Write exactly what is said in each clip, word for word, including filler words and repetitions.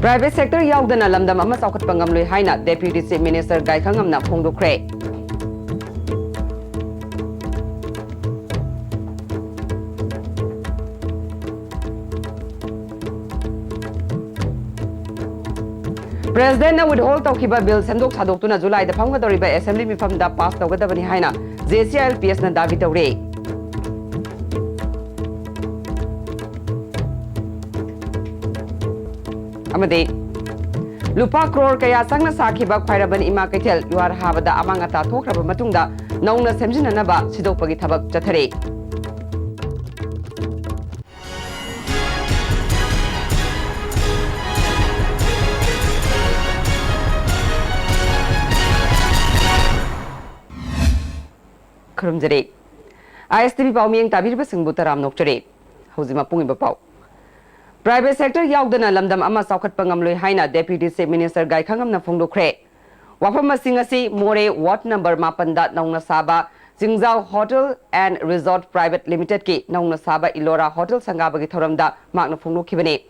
Private sector ꯌꯥꯎꯗꯅ ꯂꯝꯗꯝ ꯑꯃ ꯆꯥꯎꯈꯠꯄ ꯉꯝꯂꯣꯏ ꯍꯥꯏꯅ Deputy Chief Minister ꯒꯥꯏꯈꯪꯉꯝꯅ ꯐꯣꯡꯗꯣꯛꯈ꯭ꯔꯦ꯫ President ꯅ withhold ꯇꯧꯈꯤꯕ bill ꯁꯦꯝꯗꯣꯛ ꯁꯥꯗꯣꯛꯇꯨꯅ ꯖꯨꯂꯥꯏꯗ ꯐꯝꯒꯗꯧꯔꯤꯕ Assembly ꯃꯤꯐꯝꯗ pass ꯇꯧꯒꯗꯕꯅꯤ ꯍꯥꯏꯅ J C I L P S ꯅ ꯗꯥꯕꯤ ꯇꯧꯔꯦ꯫ ꯑꯃꯗꯤ ꯂꯨꯄꯥ ꯀ꯭ꯔꯣꯔ ꯀꯌꯥ ꯆꯪꯅ ꯁꯥꯈꯤꯕ ꯈ꯭ꯋꯥꯏꯔꯝꯕꯟ ꯏꯃꯥ ꯀꯩꯊꯦꯜ ꯌꯨꯍꯥꯔ ꯍꯥꯕꯗ ꯑꯃꯥꯡ ꯑꯇꯥ ꯊꯣꯛꯈ꯭ꯔꯕ ꯃꯇꯨꯡꯗ ꯅꯧꯅ ꯁꯦꯝꯖꯤꯟꯅꯅꯕ ꯁꯤꯗꯣꯛꯄꯒꯤ ꯊꯕꯛ ꯆꯠꯊꯔꯤ꯫ ꯈꯨꯔꯨꯝꯖꯔꯤ꯫ I S T V ꯄꯥꯎꯃꯤꯌꯦꯡ ꯇꯥꯕꯤꯔꯤꯕꯁꯤꯡꯕꯨ ꯇꯔꯥꯝꯅ ꯑꯣꯛꯆꯔꯤ꯫ ꯍꯧꯖꯤꯛ ꯃꯄꯨꯡ ꯑꯣꯏꯕ ꯄꯥꯎ꯫ Private sector ꯌꯥꯎꯗꯅ ꯂꯝꯗꯝ ꯑꯃ ꯆꯥꯎꯈꯠꯄ ꯉꯝꯂꯣꯏ ꯍꯥꯏꯅ Deputy Chief Minister ꯒꯥꯏꯈꯪꯉꯝꯅ ꯐꯣꯡꯗꯣꯛꯈ꯭ꯔꯦ꯫ ꯋꯥꯐꯝ ꯑꯁꯤꯡ ꯑꯁꯤ ꯃꯣꯔꯦ ward number ꯃꯥꯄꯟꯗ ꯅꯧꯅ ꯁꯥꯕ ꯆꯤꯡꯖꯥꯎ Hotel and Resort Private Limited ꯀꯤ ꯅꯧꯅ ꯁꯥꯕ ꯏꯂꯣꯔꯥ Hotel ꯁꯪꯒꯥꯕꯒꯤ ꯊꯧꯔꯝꯗ ꯃꯍꯥꯛꯅ ꯐꯣꯡꯗꯣꯛꯈꯤꯕꯅꯤ꯫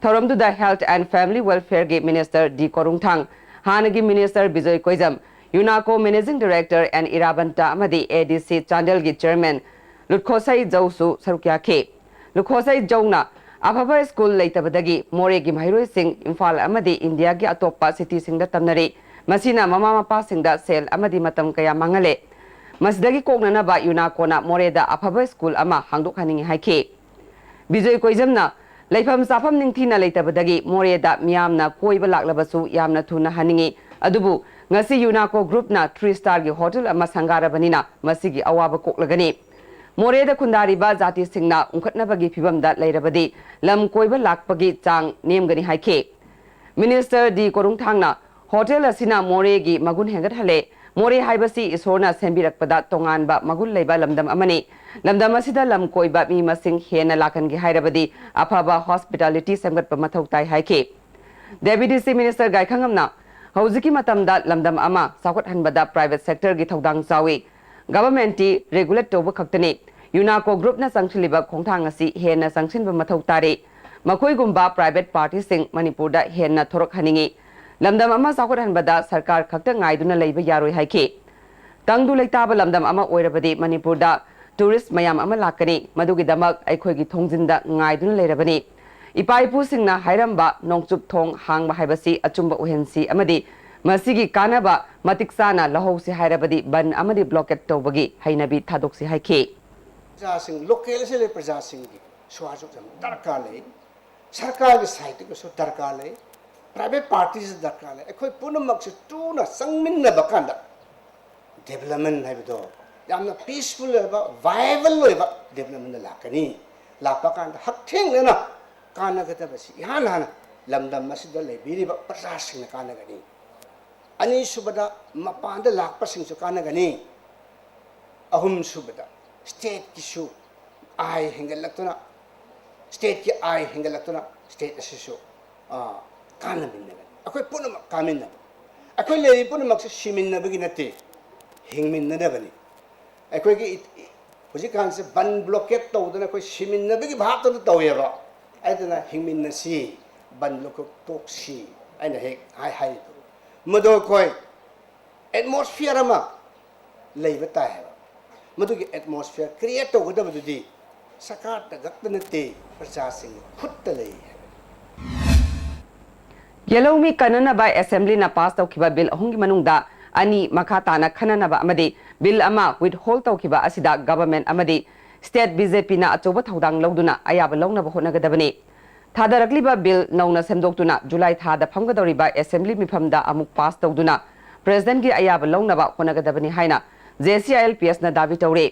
ꯊꯧꯔꯝꯗꯨꯗ Health and Family Welfare ꯒꯤ Minister D ꯀꯣꯔꯨꯡꯊꯥꯡ, ꯍꯥꯟꯅꯒꯤ Minister Bijoy ꯀꯣꯏꯖꯝ, UNACO Managing Director N ꯏꯔꯥꯕꯟꯇ ꯑꯃꯗꯤ A D C ꯆꯥꯟꯗꯦꯜꯒꯤ Chairman ꯂꯨꯠꯈꯣꯁꯩ ꯖꯧꯁꯨ ꯁꯔꯨꯛ ꯌꯥꯈꯤ꯫ ꯂꯨꯠꯈꯣꯁꯩ ꯖꯧꯅ ꯑꯐꯕ ꯁ꯭ꯀꯨꯜ ꯂꯩꯇꯕꯗꯒꯤ ꯃꯣꯔꯦꯒꯤ ꯃꯍꯩꯔꯣꯏꯁꯤꯡ ꯏꯝꯐꯥꯜ ꯑꯃꯗꯤ ꯏꯟꯗꯤꯌꯥꯒꯤ ꯑꯇꯣꯞꯄ ꯁꯤꯇꯤꯁꯤꯡꯗ ꯇꯝꯅꯔꯤ꯫ ꯃꯁꯤꯅ ꯃꯃꯥ ꯃꯄꯥꯁꯤꯡꯗ ꯁꯦꯜ ꯑꯃꯗꯤ ꯃꯇꯝ ꯀꯌꯥ ꯃꯥꯡꯍꯜꯂꯦ꯫ ꯃꯁꯤꯗꯒꯤ ꯀꯣꯛꯅꯅꯕ UNACOꯅ ꯃꯣꯔꯦꯗ ꯑꯐꯕ ꯁ꯭ꯀꯨꯜ ꯑꯃ ꯍꯥꯡꯗꯣꯛꯍꯟꯅꯤꯡꯏ ꯍꯥꯏꯈꯤ꯫ ꯕꯤꯖꯣꯏ ꯀꯣꯏꯖꯝꯅ ꯂꯩꯐꯝ ꯆꯥꯐꯝ ꯅꯤꯡꯊꯤꯅ ꯂꯩꯇꯕꯗꯒꯤ ꯃꯣꯔꯦꯗ ꯃꯤꯌꯥꯝꯅ ꯀꯣꯏꯕ ꯂꯥꯛꯂꯕꯁꯨ ꯌꯥꯝꯅ ꯊꯨꯅ ꯍꯟꯅꯤꯡꯏ꯫ ꯑꯗꯨꯕꯨ ꯉꯁꯤ UNACO groupꯅ three starꯒꯤ hotel ꯑꯃ ꯁꯪꯒꯥꯔꯕꯅꯤꯅ ꯃꯁꯤꯒꯤ ꯑꯋꯥꯕ ꯀꯣꯛꯂꯒꯅꯤ꯫ ꯃꯣꯔꯦꯗ ꯈꯨꯟꯗꯥꯔꯤꯕ ꯖꯥꯇꯤꯁꯤꯡꯅ ꯎꯪꯈꯠꯅꯕꯒꯤ ꯐꯤꯚꯝꯗ ꯂꯩꯔꯕꯗꯤ ꯂꯝ ꯀꯣꯏꯕ ꯂꯥꯛꯄꯒꯤ ꯆꯥꯡ ꯅꯦꯝꯒꯅꯤ ꯍꯥꯏꯈꯤ꯫ Minister D ꯀꯣꯔꯨꯡꯊꯥꯡꯅ hotel ꯑꯁꯤꯅ ꯃꯣꯔꯦꯒꯤ ꯃꯒꯨꯟ ꯍꯦꯟꯒꯠꯍꯜꯂꯦ꯫ ꯃꯣꯔꯦ ꯍꯥꯏꯕꯁꯤ ꯏꯁꯣꯔꯅ ꯁꯦꯝꯕꯤꯔꯛꯄꯗ ꯇꯣꯉꯥꯟꯕ ꯃꯒꯨꯟ ꯂꯩꯕ ꯂꯝꯗꯝ ꯑꯃꯅꯤ꯫ ꯂꯝꯗꯝ ꯑꯁꯤꯗ ꯂꯝ ꯀꯣꯏꯕ ꯃꯤ ꯃꯁꯤꯡ ꯍꯦꯟꯅ ꯂꯥꯛꯍꯟꯒꯦ ꯍꯥꯏꯔꯕꯗꯤ ꯑꯐꯕ hospitality ꯁꯦꯝꯒꯠꯄ ꯃꯊꯧ ꯇꯥꯏ ꯍꯥꯏꯈꯤ꯫ Deputy Chief Minister ꯒꯥꯏꯈꯪꯉꯝꯅ ꯍꯧꯖꯤꯛꯀꯤ ꯃꯇꯝꯗ ꯂꯝꯗꯝ ꯑꯃ ꯆꯥꯎꯈꯠꯍꯟꯕꯗ private sectorꯒꯤ ꯊꯧꯗꯥꯡ ꯆꯥꯎꯏ꯫ Governmentꯇꯤ regulate ꯇꯧꯕ ꯈꯛꯇꯅꯤ꯫ UNACO groupꯅ ꯆꯪꯁꯤꯜꯂꯤꯕ ꯈꯣꯡꯊꯥꯡ ꯑꯁꯤ ꯍꯦꯟꯅ ꯆꯪꯁꯤꯟꯕ ꯃꯊꯧ ꯇꯥꯔꯤ꯫ ꯃꯈꯣꯏꯒꯨꯝꯕ private partyꯁꯤꯡ ꯃꯅꯤꯄꯨꯔꯗ ꯍꯦꯟꯅ ꯊꯣꯔꯛꯍꯟꯅꯤꯡꯏ꯫ ꯂꯝꯗꯝ ꯑꯃ ꯆꯥꯎꯈꯠꯍꯟꯕꯗ ꯁꯔꯀꯥꯔ ꯈꯛꯇ ꯉꯥꯏꯗꯨꯅ ꯂꯩꯕ ꯌꯥꯔꯣꯏ ꯍꯥꯏꯈꯤ꯫ ꯇꯪꯗꯨ ꯂꯩꯇꯥꯕ ꯂꯝꯗꯝ ꯑꯃ ꯑꯣꯏꯔꯕꯗꯤ ꯃꯅꯤꯄꯨꯔꯗ tourist ꯃꯌꯥꯝ ꯑꯃ ꯂꯥꯛꯀꯅꯤ꯫ ꯃꯗꯨꯒꯤꯗꯃꯛ ꯑꯩꯈꯣꯏꯒꯤ ꯊꯣꯡꯖꯤꯟꯗ ꯉꯥꯏꯗꯨꯅ ꯂꯩꯔꯕꯅꯤ꯫ ꯏꯄꯥ ꯏꯄꯨꯁꯤꯡꯅ ꯍꯥꯏꯔꯝꯕ "ꯅꯣꯡꯆꯨꯞ ꯊꯣꯡ ꯍꯥꯡꯕ ꯍꯥꯏꯕꯁꯤ ꯑꯆꯨꯝꯕ ꯑꯣꯏꯍꯟꯁꯤ" ꯑꯃꯗꯤ ꯃꯁꯤꯒꯤ ꯀꯥꯟꯅꯕ ꯃꯇꯤꯛ ꯆꯥꯅ ꯂꯧꯍꯧꯁꯤ ꯍꯥꯏꯔꯕꯗꯤ ꯕꯟ ꯑꯃꯗꯤ blockade ꯇꯧꯕꯒꯤ ꯍꯩꯅꯕꯤ ꯊꯥꯗꯣꯛꯁꯤ ꯍꯥꯏꯈꯤ꯫ ꯄ꯭ꯔꯖꯥꯁꯤꯡ, local ꯑꯁꯤꯗ ꯂꯩꯕ ꯄ꯭ꯔꯖꯥꯁꯤꯡꯒꯤ ꯁꯍꯖꯣꯒ ꯌꯥꯝ ꯗꯔꯀꯥꯔ ꯂꯩ꯫ ꯁꯔꯀꯥꯔꯒꯤ ꯁꯥꯏꯠꯇꯒꯤꯁꯨ ꯗꯔꯀꯥꯔ ꯂꯩ꯫ Private partyꯁꯨ ꯗꯔꯀꯥꯔ ꯂꯩ꯫ ꯑꯩꯈꯣꯏ ꯄꯨꯝꯅꯃꯛꯁꯨ ꯇꯨꯅ ꯆꯪꯃꯤꯟꯅꯕ ꯀꯥꯟꯗ development ꯍꯥꯏꯕꯗꯣ ꯌꯥꯝꯅ peaceful ꯑꯣꯏꯕ, viable ꯑꯣꯏꯕ development ꯂꯥꯛꯀꯅꯤ꯫ ꯂꯥꯛꯄ ꯀꯥꯟꯗ ꯍꯛꯊꯦꯡꯅꯅ ꯀꯥꯟꯅꯒꯗꯕꯁꯤ ꯏꯍꯥꯟ ꯍꯥꯟꯅ ꯂꯝꯗꯝ ꯑꯁꯤꯗ ꯂꯩꯕꯤꯔꯤꯕ ꯄ꯭ꯔꯖꯥꯁꯤꯡꯅ ꯀꯥꯟꯅꯒꯅꯤ꯫ ꯑꯅꯤꯁꯨꯕꯗ, ꯃꯄꯥꯟꯗ ꯂꯥꯛꯄꯁꯤꯡꯁꯨ ꯀꯥꯟꯅꯒꯅꯤ꯫ ꯑꯍꯨꯝꯁꯨꯕꯗ, stateꯀꯤꯁꯨ ꯑꯥꯏ ꯍꯦꯟꯒꯠꯂꯛꯇꯨꯅ, stateꯀꯤ ꯑꯥꯏ ꯍꯦꯟꯒꯠꯂꯛꯇꯨꯅ state ꯑꯁꯤꯁꯨ, ꯑ, ꯀꯥꯟꯅꯃꯤꯟꯅꯒꯅꯤ꯫ ꯑꯩꯈꯣꯏ ꯄꯨꯝꯅꯃꯛ ꯀꯥꯟꯅꯃꯤꯟꯅꯕ꯫ ꯑꯩꯈꯣꯏ ꯂꯩꯔꯤꯕ ꯄꯨꯝꯅꯃꯛꯁꯦ ꯁꯤꯃꯤꯟꯅꯕꯒꯤ ꯅꯠꯇꯦ, ꯍꯤꯡꯃꯤꯟꯅꯅꯕꯅꯤ꯫ ꯑꯩꯈꯣꯏꯒꯤ ꯏ-, ꯏ-, ꯍꯧꯖꯤꯛꯀꯥꯟꯁꯦ ꯕꯟ blockade ꯇꯧꯗꯅ ꯑꯩꯈꯣꯏ ꯁꯤꯃꯤꯟꯅꯕꯒꯤ ꯚꯥꯞꯇꯗ ꯇꯧꯋꯦꯕ꯫ ꯑꯗꯨꯅ ꯍꯤꯡꯃꯤꯟꯅꯁꯤ, ꯕꯟ blockade ꯇꯣꯛꯁꯤ ꯑꯩꯅ ꯍꯦꯛ ꯍꯥꯏ ꯍꯥꯏꯔꯤꯗꯣ꯫ ꯃꯗꯨ ꯑꯩꯈꯣꯏ atmosphere ꯑꯃ ꯂꯩꯕ ꯇꯥꯏ ꯍꯥꯏꯕ꯫ ꯃꯗꯨꯒꯤ atmosphere create ꯇꯧꯒꯗꯕꯗꯨꯗꯤ ꯁꯔꯀꯥꯔꯗ ꯈꯛꯇ ꯅꯠꯇꯦ, ꯄ꯭ꯔꯖꯥꯁꯤꯡꯒꯤ ꯈꯨꯠꯇ ꯂꯩ ꯍꯥꯏꯕ꯫ ꯌꯦꯜꯍꯧꯃꯤ ꯀꯟꯅꯅꯕ assemblyꯅ pass ꯇꯧꯈꯤꯕ bill ꯑꯍꯨꯝꯒꯤ ꯃꯅꯨꯡꯗ ꯑꯅꯤ ꯃꯈꯥ ꯇꯥꯅ ꯈꯟꯅꯅꯕ ꯑꯃꯗꯤ bill ꯑꯃ withhold ꯇꯧꯈꯤꯕ ꯑꯁꯤꯗ government ꯑꯃꯗꯤ state BJPꯅ ꯑꯆꯧꯕ ꯊꯧꯗꯥꯡ ꯂꯧꯗꯨꯅ ꯑꯌꯥꯕ ꯂꯧꯅꯕ ꯍꯣꯠꯅꯒꯗꯕꯅꯤ꯫ ꯊꯥꯗꯔꯛꯂꯤꯕ bill ꯅꯧꯅ ꯁꯦꯝꯗꯣꯛꯇꯨꯅ July ꯊꯥꯗ ꯐꯝꯒꯗꯧꯔꯤꯕ assembly ꯃꯤꯐꯝꯗ ꯑꯃꯨꯛ pass ꯇꯧꯗꯨꯅ presidentꯀꯤ ꯑꯌꯥꯕ ꯂꯧꯅꯕ ꯍꯣꯠꯅꯒꯗꯕꯅꯤ ꯍꯥꯏꯅ JCILPSꯅ ꯗꯥꯕꯤ ꯇꯧꯔꯤ꯫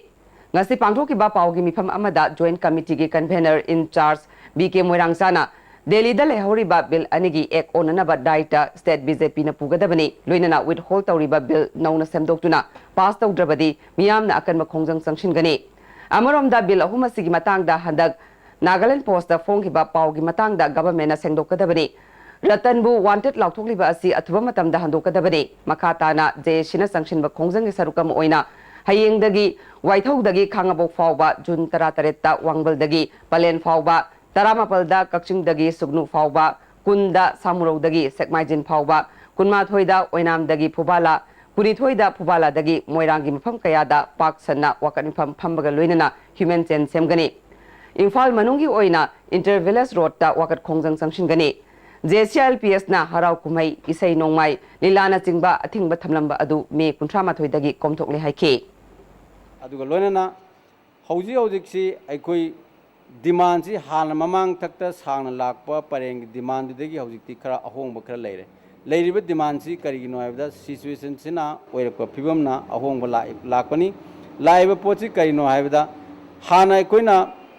ꯉꯁꯤ ꯄꯥꯡꯊꯣꯛꯈꯤꯕ ꯄꯥꯎꯒꯤ ꯃꯤꯐꯝ ꯑꯃꯗ joint committeeꯒꯤ convener in charge BK ꯃꯣꯏꯔꯥꯡꯆꯥꯅ ꯗꯦꯜꯂꯤꯗ ꯂꯩꯍꯧꯔꯤꯕ bill ꯑꯅꯤꯒꯤ act ꯑꯣꯟꯅꯅꯕ ꯗꯥꯏꯇ state BJPꯅ ꯄꯨꯒꯗꯕꯅꯤ, ꯂꯣꯏꯅꯅ withhold ꯇꯧꯔꯤꯕ bill ꯅꯧꯅ ꯁꯦꯝꯗꯣꯛꯇꯨꯅ pass ꯇꯧꯗ꯭ꯔꯕꯗꯤ ꯃꯤꯌꯥꯝꯅ ꯑꯀꯟꯕ ꯈꯣꯡꯖꯪ ꯆꯪꯁꯤꯟꯒꯅꯤ꯫ ꯑꯃꯔꯣꯝꯗ bill ꯑꯍꯨꯝ ꯑꯁꯤꯒꯤ ꯃꯇꯥꯡꯗ ꯍꯟꯗꯛ Nagaland Postꯇ ꯐꯣꯡꯈꯤꯕ ꯄꯥꯎꯒꯤ ꯃꯇꯥꯡꯗ governmentꯅ ꯁꯦꯡꯗꯣꯛꯀꯗꯕꯅꯤ꯫ ꯔꯇꯟꯕꯨ wanted ꯂꯥꯎꯊꯣꯛꯂꯤꯕ ꯑꯁꯤ ꯑꯊꯨꯕ ꯃꯇꯝꯗ ꯍꯟꯗꯣꯛꯀꯗꯕꯅꯤ꯫ ꯃꯈꯥ ꯇꯥꯅ JACꯅ ꯆꯪꯁꯤꯟꯕ ꯈꯣꯡꯖꯪꯒꯤ ꯁꯔꯨꯛ ꯑꯃ ꯑꯣꯏꯅ ꯍꯌꯦꯡꯗꯒꯤ ꯋꯥꯏꯊꯧꯗꯒꯤ ꯈꯥꯉꯕꯣꯛ ꯐꯥꯎꯕ, June ꯇꯔꯥꯇꯔꯦꯠꯇ ꯋꯥꯡꯕꯜꯗꯒꯤ ꯄꯂꯦꯟ ꯐꯥꯎꯕ, ꯇꯔꯥꯃꯥꯄꯜꯗ ꯀꯛꯆꯤꯡꯗꯒꯤ ꯁꯨꯒꯅꯨ ꯐꯥꯎꯕ, ꯀꯨꯟꯗ ꯁꯥꯃꯨꯔꯧꯗꯒꯤ ꯁꯦꯛꯃꯥꯏꯖꯤꯟ ꯐꯥꯎꯕ, ꯀꯨꯟꯃꯥꯊꯣꯏꯗ ꯑꯣꯏꯅꯥꯝꯗꯒꯤ ꯐꯨꯕꯥꯂꯥ, ꯀꯨꯟꯅꯤꯊꯣꯏꯗ ꯐꯨꯕꯥꯂꯥꯗꯒꯤ ꯃꯣꯏꯔꯥꯡꯒꯤ ꯃꯐꯝ ꯀꯌꯥꯗ ꯄꯥꯛ ꯁꯟꯅ ꯋꯥꯀꯠ ꯃꯤꯐꯝ ꯐꯝꯕꯒ ꯂꯣꯏꯅꯅ human chain ꯁꯦꯝꯒꯅꯤ꯫ ꯏꯝꯐꯥꯜ ꯃꯅꯨꯡꯒꯤ ꯑꯣꯏꯅ Inter Village Road ꯇ ꯋꯥꯀꯠ ꯈꯣꯡꯖꯪ ꯆꯪꯁꯤꯟꯒꯅꯤ꯫ J C I L P S ꯅ ꯍꯔꯥꯎ ꯀꯨꯝꯍꯩ, ꯏꯁꯩ ꯅꯣꯡꯃꯥꯏ, ꯂꯤꯂꯥꯅꯆꯤꯡꯕ ꯑꯊꯤꯡꯕ ꯊꯝꯂꯝꯕ ꯑꯗꯨ ꯃꯦ ꯀꯨꯟꯊ꯭ꯔꯥ ꯃꯥꯊꯣꯏꯗꯒꯤ ꯀꯣꯝꯊꯣꯛꯂꯦ ꯍꯥꯏꯈꯤ꯫ ꯑꯗꯨꯒ ꯂꯣꯏꯅꯅ ꯍꯧꯖꯤꯛ ꯍꯧꯖꯤꯛꯁꯤ ꯑꯩꯈꯣꯏ demandꯁꯤ ꯍꯥꯟꯅ ꯃꯃꯥꯡ ꯊꯛꯇ ꯁꯥꯡꯅ ꯂꯥꯛꯄ ꯄꯔꯦꯡꯒꯤ demandꯗꯨꯗꯒꯤ ꯍꯧꯖꯤꯛꯇꯤ ꯈꯔ ꯑꯍꯣꯡꯕ ꯈꯔ ꯂꯩꯔꯦ꯫ ꯂꯩꯔꯤꯕ demandꯁꯤ ꯀꯔꯤꯒꯤꯅꯣ ꯍꯥꯏꯕꯗ situationꯁꯤꯅ ꯑꯣꯏꯔꯛꯄ ꯐꯤꯕꯝꯅ ꯑꯍꯣꯡꯕ ꯂꯥꯛꯏ-, ꯂꯥꯛꯄꯅꯤ꯫ ꯂꯥꯛꯏꯕ ꯄꯣꯠꯁꯤ ꯀꯔꯤꯅꯣ ꯍꯥꯏꯕꯗ ꯍꯥꯟꯅ ꯑꯩꯈꯣꯏꯅ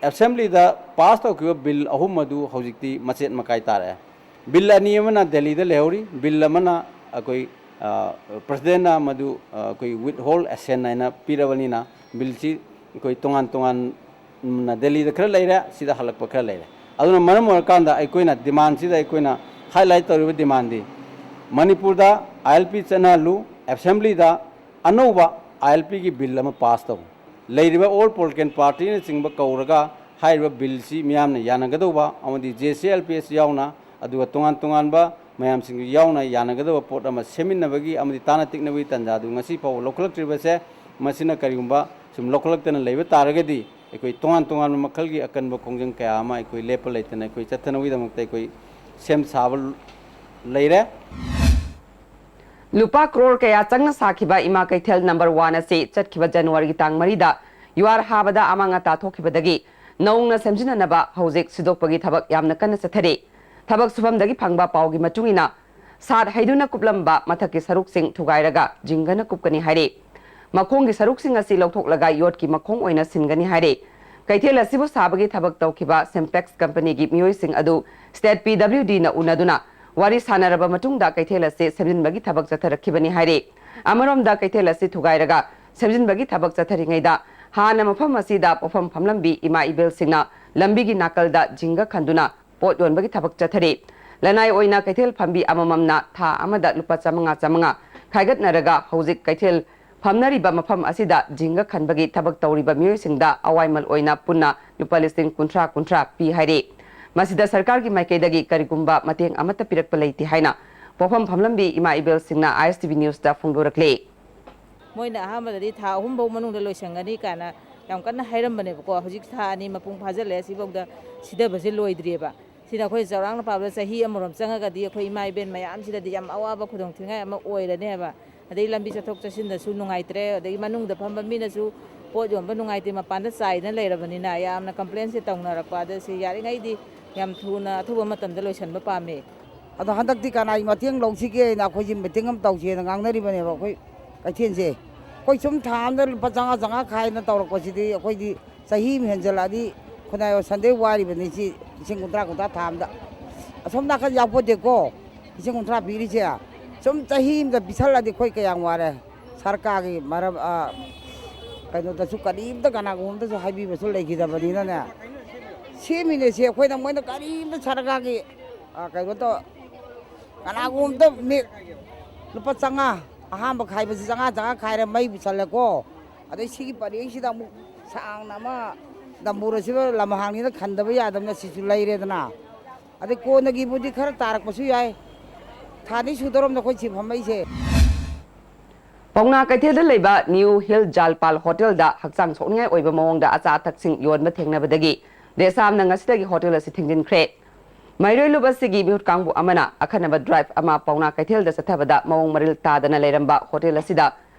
assemblyꯗ pass ꯇꯧꯈꯤꯕ bill ꯑꯍꯨꯝ ꯑꯗꯨ ꯍꯧꯖꯤꯛꯇꯤ ꯃꯆꯦꯠ ꯃꯀꯥꯏ ꯇꯥꯔꯛꯑꯦ꯫ Bill ꯑꯅꯤ ꯑꯃꯅ ꯗꯦꯜꯂꯤꯗ ꯂꯩꯍꯧꯔꯤ, bill ꯑꯃꯅ ꯑꯩꯈꯣꯏ, ꯑ, presidentꯅ ꯃꯗꯨ, ꯑ, ꯑꯩꯈꯣꯏ withhold assent ꯍꯥꯏꯅ ꯄꯤꯔꯕꯅꯤꯅ billꯁꯤ ꯑꯩꯈꯣꯏ ꯇꯣꯉꯥꯟ ꯇꯣꯉꯥꯟꯅ ꯗꯦꯜꯂꯤꯗ ꯈꯔ ꯂꯩꯔꯦ, ꯁꯤꯗ ꯍꯜꯂꯛꯄ ꯈꯔ ꯂꯩꯔꯦ꯫ ꯑꯗꯨꯅ ꯃꯔꯝ ꯑꯣꯏꯔꯀꯥꯟꯗ ꯑꯩꯈꯣꯏꯅ demandꯁꯤꯗ ꯑꯩꯈꯣꯏꯅ highlight ꯇꯧꯔꯤꯕ demandꯗꯤ ꯃꯅꯤꯄꯨꯔꯗ ILP ꯆꯠꯅꯍꯜꯂꯨ, assemblyꯗ ꯑꯅꯧꯕ ILPꯒꯤ bill ꯑꯃ pass ꯇꯧ꯫ ꯂꯩꯔꯤꯕ All Political Partyꯅꯆꯤꯡꯕ ꯀꯧꯔꯒ ꯍꯥꯏꯔꯤꯕ billꯁꯤ ꯃꯤꯌꯥꯝꯅ ꯌꯥꯅꯒꯗꯧꯕ ꯑꯃꯗꯤ JCLPS ꯌꯥꯎꯅ, ꯑꯗꯨꯒ ꯇꯣꯉꯥꯟ ꯇꯣꯉꯥꯟꯕ ꯃꯌꯥꯝꯁꯤꯡꯁꯨ ꯌꯥꯎꯅ ꯌꯥꯅꯒꯗꯕ ꯄꯣꯠ ꯑꯃ ꯁꯦꯝꯃꯤꯟꯅꯕꯒꯤ ꯑꯃꯗꯤ ꯇꯥꯅ ꯇꯤꯛꯅꯕꯒꯤ ꯇꯥꯟꯖꯥꯗꯨ ꯉꯁꯤ ꯐꯥꯎꯕ ꯂꯧꯈꯠꯂꯛꯇ꯭ꯔꯤꯕꯁꯦ, ꯃꯁꯤꯅ ꯀꯔꯤꯒꯨꯝꯕ ꯁꯨꯝ ꯂꯧꯈꯠꯂꯛꯇꯅ ꯂꯩꯕ ꯇꯥꯔꯒꯗꯤ ꯑꯩꯈꯣꯏ ꯇꯣꯉꯥꯟ ꯇꯣꯉꯥꯟꯕ ꯃꯈꯜꯒꯤ ꯑꯀꯟꯕ ꯈꯣꯡꯖꯪ ꯀꯌꯥ ꯑꯃ ꯑꯩꯈꯣꯏ ꯂꯦꯞꯄ ꯂꯩꯇꯅ ꯑꯩꯈꯣꯏ ꯆꯠꯊꯅꯕꯒꯤꯗꯃꯛꯇ ꯑꯩꯈꯣꯏ ꯁꯦꯝ ꯁꯥꯕ ꯂꯩꯔꯦ꯫ ꯂꯨꯄꯥ ꯀ꯭ꯔꯣꯔ ꯀꯌꯥ ꯆꯪꯅ ꯁꯥꯈꯤꯕ ꯏꯃꯥ ꯀꯩꯊꯦꯜ number one ꯑꯁꯤ ꯆꯠꯈꯤꯕ ꯖꯅꯋꯥꯔꯤꯒꯤ ꯇꯥꯡ ꯃꯔꯤꯗ ꯌꯨꯍꯥꯔ ꯍꯥꯕꯗ ꯑꯃꯥꯡ ꯑꯇꯥ ꯊꯣꯛꯈꯤꯕꯗꯒꯤ ꯅꯧꯅ ꯁꯦꯝꯖꯤꯟꯅꯅꯕ ꯍꯧꯖꯤꯛ ꯁꯤꯗꯣꯛꯄꯒꯤ ꯊꯕꯛ ꯌꯥꯝꯅ ꯀꯟꯅ ꯆꯠꯊꯔꯤ꯫ ꯊꯕꯛ ꯁꯨꯐꯝꯗꯒꯤ ꯐꯪꯕ ꯄꯥꯎꯒꯤ ꯃꯇꯨꯡ ꯏꯟꯅ, ꯁꯥꯠ ꯍꯩꯗꯨꯅ ꯀꯨꯞꯂꯝꯕ ꯃꯊꯛꯀꯤ ꯁꯔꯨꯛꯁꯤꯡ ꯊꯨꯒꯥꯏꯔꯒ ꯖꯤꯡꯒꯅ ꯀꯨꯞꯀꯅꯤ ꯍꯥꯏꯔꯤ꯫ ꯃꯈꯣꯡꯒꯤ ꯁꯔꯨꯛꯁꯤꯡ ꯑꯁꯤ ꯂꯧꯊꯣꯛꯂꯒ ꯌꯣꯠꯀꯤ ꯃꯈꯣꯡ ꯑꯣꯏꯅ ꯁꯤꯟꯒꯅꯤ ꯍꯥꯏꯔꯤ꯫ ꯀꯩꯊꯦꯜ ꯑꯁꯤꯕꯨ ꯁꯥꯕꯒꯤ ꯊꯕꯛ ꯇꯧꯈꯤꯕ Simpex companyꯒꯤ ꯃꯤꯑꯣꯏꯁꯤꯡ ꯑꯗꯨ State PWDꯅ ꯎꯅꯗꯨꯅ ꯋꯥꯔꯤ ꯁꯥꯟꯅꯔꯕ ꯃꯇꯨꯡꯗ ꯀꯩꯊꯦꯜ ꯑꯁꯤ ꯁꯦꯝꯖꯤꯟꯕꯒꯤ ꯊꯕꯛ ꯆꯠꯊꯔꯛꯈꯤꯕꯅꯤ ꯍꯥꯏꯔꯤ꯫ ꯑꯃꯔꯣꯝꯗ ꯀꯩꯊꯦꯜ ꯑꯁꯤ ꯊꯨꯒꯥꯏꯔꯒ ꯁꯦꯝꯖꯤꯟꯕꯒꯤ ꯊꯕꯛ ꯆꯠꯊꯔꯤꯉꯩꯗ ꯍꯥꯟꯅ ꯃꯐꯝ ꯑꯁꯤꯗ ꯄꯣꯠꯐꯝ ꯐꯝꯂꯝꯕꯤ ꯏꯃꯥ ꯏꯕꯦꯜꯁꯤꯡꯅ ꯂꯝꯕꯤꯒꯤ ꯅꯥꯀꯜꯗ ꯖꯤꯡꯒ ꯈꯟꯗꯨꯅ ꯄꯣꯠ ꯌꯣꯟꯕꯒꯤ ꯊꯕꯛ ꯆꯠꯊꯔꯤ꯫ ꯂꯅꯥꯏ ꯑꯣꯏꯅ ꯀꯩꯊꯦꯜ ꯐꯝꯕꯤ ꯑꯃꯃꯝꯅ ꯊꯥ ꯑꯃꯗ ꯂꯨꯄꯥ ꯆꯥꯃꯉꯥ ꯆꯥꯃꯉꯥ ꯈꯥꯏꯒꯠꯅꯔꯒ ꯍꯧꯖꯤꯛ ꯀꯩꯊꯦꯜ ꯐꯝꯅꯔꯤꯕ ꯃꯐꯝ ꯑꯁꯤꯗ ꯖꯤꯡꯒ ꯈꯟꯕꯒꯤ ꯊꯕꯛ ꯇꯧꯔꯤꯕ ꯃꯤꯑꯣꯏꯁꯤꯡꯗ ꯑꯋꯥꯏꯃꯜ ꯑꯣꯏꯅ ꯄꯨꯟꯅ ꯂꯨꯄꯥ ꯂꯤꯁꯤꯡ ꯀꯨꯟꯊ꯭ꯔꯥ ꯀꯨꯟꯊ꯭ꯔꯥ ꯄꯤ ꯍꯥꯏꯔꯤ꯫ ꯃꯁꯤꯗ ꯁꯔꯀꯥꯔꯒꯤ ꯃꯥꯏꯀꯩꯗꯒꯤ ꯀꯔꯤꯒꯨꯝꯕ ꯃꯇꯦꯡ ꯑꯃꯠꯇ ꯄꯤꯔꯛꯄ ꯂꯩꯇꯦ ꯍꯥꯏꯅ ꯄꯣꯛꯐꯝ ꯐꯝꯂꯝꯕꯤ ꯏꯃꯥ ꯏꯕꯦꯜꯁꯤꯡꯅ ISTV Newsꯇ ꯐꯣꯡꯗꯣꯔꯛꯂꯤ꯫ ꯃꯣꯏꯅ ꯑꯍꯥꯟꯕꯗꯗꯤ ꯊꯥ ꯑꯍꯨꯝ ꯐꯥꯎ ꯃꯅꯨꯡꯗ ꯂꯣꯏꯁꯟꯒꯅꯤ ꯀꯥꯏꯅ ꯌꯥꯝ ꯀꯟꯅ ꯍꯥꯏꯔꯝꯕꯅꯦꯕꯀꯣ꯫ ꯍꯧꯖꯤꯛ ꯊꯥ ꯑꯅꯤ ꯃꯄꯨꯡ ꯐꯥꯖꯤꯜꯂꯛꯑꯦ, ꯁꯤꯐꯥꯎꯗ ꯁꯤꯊꯕꯁꯦ ꯂꯣꯏꯗ꯭ꯔꯤꯑꯕ꯫ ꯁꯤꯅ ꯑꯩꯈꯣꯏ ꯆꯥꯎꯔꯥꯛꯅ ꯄꯥꯕꯗ ꯆꯍꯤ ꯑꯃꯔꯣꯝ ꯆꯪꯉꯒꯗꯤ ꯑꯩꯈꯣꯏ ꯏꯃꯥ ꯏꯕꯦꯟ ꯃꯌꯥꯝꯁꯤꯗꯗꯤ ꯌꯥꯝ ꯑꯋꯥꯕ ꯈꯨꯗꯣꯡꯊꯤꯅꯤꯡꯉꯥꯏ ꯑꯃ ꯑꯣꯏꯔꯅꯦꯕ꯫ ꯑꯗꯩ ꯂꯝꯕꯤ ꯆꯠꯊꯣꯛ ꯆꯠꯁꯤꯟꯗꯁꯨ ꯅꯨꯡꯉꯥꯏꯇ꯭ꯔꯦ, ꯑꯗꯒꯤ ꯃꯅꯨꯡꯗ ꯐꯝꯕ ꯃꯤꯅꯁꯨ ꯄꯣꯠ ꯌꯣꯟꯕ ꯅꯨꯡꯉꯥꯏꯇꯦ, ꯃꯄꯥꯟꯗ ꯆꯥꯏꯗꯅ ꯂꯩꯔꯕꯅꯤꯅ ꯌꯥꯝꯅ complainꯁꯦ ꯇꯧꯅꯔꯛꯄ꯫ ꯑꯗ ꯁꯤ ꯌꯥꯔꯤꯉꯩꯗꯤ ꯌꯥꯝ ꯊꯨꯅ ꯑꯊꯨꯕ ꯃꯇꯝꯗ ꯂꯣꯏꯁꯟꯕ ꯄꯥꯝꯃꯦ꯫ ꯑꯗꯣ ꯍꯟꯗꯛꯇꯤ ꯀꯅꯥꯒꯤ ꯃꯇꯦꯡ ꯂꯧꯁꯤꯒꯦꯅ ꯑꯩꯈꯣꯏꯁꯦ meeting ꯑꯃ ꯇꯧꯁꯦꯅ ꯉꯥꯡꯅꯔꯤꯕꯅꯦꯕ ꯑꯩꯈꯣꯏ ꯀꯩꯊꯦꯜꯁꯦ꯫ ꯑꯩꯈꯣꯏ ꯁꯨꯝ ꯊꯥ ꯑꯃꯗ ꯂꯨꯄꯥ ꯆꯥꯝꯃꯉꯥ ꯆꯥꯝꯃꯉꯥ ꯈꯥꯏꯅ ꯇꯧꯔꯛꯄꯁꯤꯗꯤ ꯑꯩꯈꯣꯏꯗꯤ ꯆꯍꯤ ꯑꯃ ꯍꯦꯟꯖꯜꯂꯛꯑꯗꯤ ꯈꯨꯟꯅꯥꯏ ꯌꯣꯛꯁꯟꯗꯩ ꯋꯥꯔꯤꯕꯅꯤ ꯁꯤ ꯂꯤꯁꯤꯡ ꯀꯨꯟꯊ꯭ꯔꯥ, ꯀꯨꯟꯊ꯭ꯔꯥ ꯊꯥ ꯑꯃꯗ꯫ ꯑꯁꯣꯝ ꯅꯥꯀꯟ ꯌꯥꯎꯄꯣꯠꯇꯦꯀꯣ, ꯂꯤꯁꯤꯡ ꯀꯨꯟꯊ꯭ꯔꯥ ꯄꯤꯔꯤꯁꯦ꯫ ꯁꯨꯝ ꯆꯍꯤ ꯑꯃꯗ ꯄꯤꯁꯜꯂꯗꯤ ꯑꯩꯈꯣꯏ ꯀꯌꯥꯝ ꯋꯥꯔꯦ꯫ ꯁꯔꯀꯥꯔꯒꯤ ꯃꯔꯝ, ꯑ, ꯀꯩꯅꯣꯗꯁꯨ ꯀꯔꯤꯝꯇ ꯀꯅꯥꯒꯨꯝꯕꯗꯁꯨ ꯍꯥꯏꯕꯤꯕꯁꯨ ꯂꯩꯈꯤꯗꯕꯅꯤꯅꯅꯦ꯫ ꯁꯦꯝꯃꯤꯅꯦ ꯁꯤ ꯑꯩꯈꯣꯏꯅ, ꯃꯣꯏꯅ ꯀꯔꯤꯝꯇ ꯁꯔꯀꯥꯔꯒꯤ, ꯑ, ꯀꯩꯅꯣ ꯇꯧ, ꯀꯅꯥꯒꯨꯝꯕꯗ ꯃꯤ ꯂꯨꯄꯥ ꯆꯥꯝꯃꯉꯥ, ꯑꯍꯥꯟꯕ ꯈꯥꯏꯕꯁꯤ ꯆꯥꯝꯃꯉꯥ, ꯆꯥꯝꯃꯉꯥ ꯈꯥꯏꯔꯦ, ꯃꯩ ꯄꯨꯁꯜꯂꯦꯀꯣ꯫ ꯑꯗꯩ ꯁꯤꯒꯤ ꯄꯔꯦꯡꯁꯤꯗ ꯑꯃꯨꯛ ꯁꯥꯡꯅ ꯑꯃ ꯗꯝꯕꯨꯔ ꯑꯁꯤꯕ ꯂꯝꯍꯥꯡꯅꯤꯅ ꯈꯟꯗꯕ ꯌꯥꯗꯕꯅ ꯁꯤꯁꯨ ꯂꯩꯔꯦꯗꯅ꯫ ꯑꯗꯩ ꯀꯣꯟꯅꯒꯤꯕꯨꯗꯤ ꯈꯔ ꯇꯥꯔꯛꯄꯁꯨ ꯌꯥꯏ꯫ ꯊꯥ ꯑꯅꯤ ꯁꯨꯗꯧꯔꯝꯅ ꯑꯩꯈꯣꯏ ꯁꯤ ꯐꯝꯃꯛꯏꯁꯦ꯫ ꯄꯥꯎꯅꯥ ꯀꯩꯊꯦꯜꯗ ꯂꯩꯕ New Hill ꯖꯥꯜꯄꯥꯜ ꯍꯣꯇꯦꯜꯗ ꯍꯛꯆꯥꯡ ꯁꯣꯛꯅꯤꯡꯉꯥꯏ ꯑꯣꯏꯕ ꯃꯑꯣꯡꯗ ꯑꯆꯥ ꯑꯊꯛꯁꯤꯡ ꯌꯣꯟꯕ ꯊꯦꯡꯅꯕꯗꯒꯤ ꯗꯦꯁꯥꯝꯅ ꯉꯁꯤꯗꯒꯤ ꯍꯣꯇꯦꯜ ꯑꯁꯤ ꯊꯤꯡꯖꯤꯟꯈ꯭ꯔꯦ꯫ ꯃꯩꯔꯣꯏꯂꯨꯞ ꯑꯁꯤꯒꯤ ꯃꯤꯍꯨꯠ ꯀꯥꯡꯕꯨ ꯑꯃꯅ ꯑꯈꯟꯅꯕ drive ꯑꯃ ꯄꯥꯎꯅꯥ ꯀꯩꯊꯦꯜꯗ ꯆꯠꯊꯕꯗ ꯃꯑꯣꯡ ꯃꯔꯤꯜ ꯇꯥꯗꯅ ꯂꯩꯔꯝꯕ ꯍꯣꯇꯦꯜ ꯑꯁꯤꯗ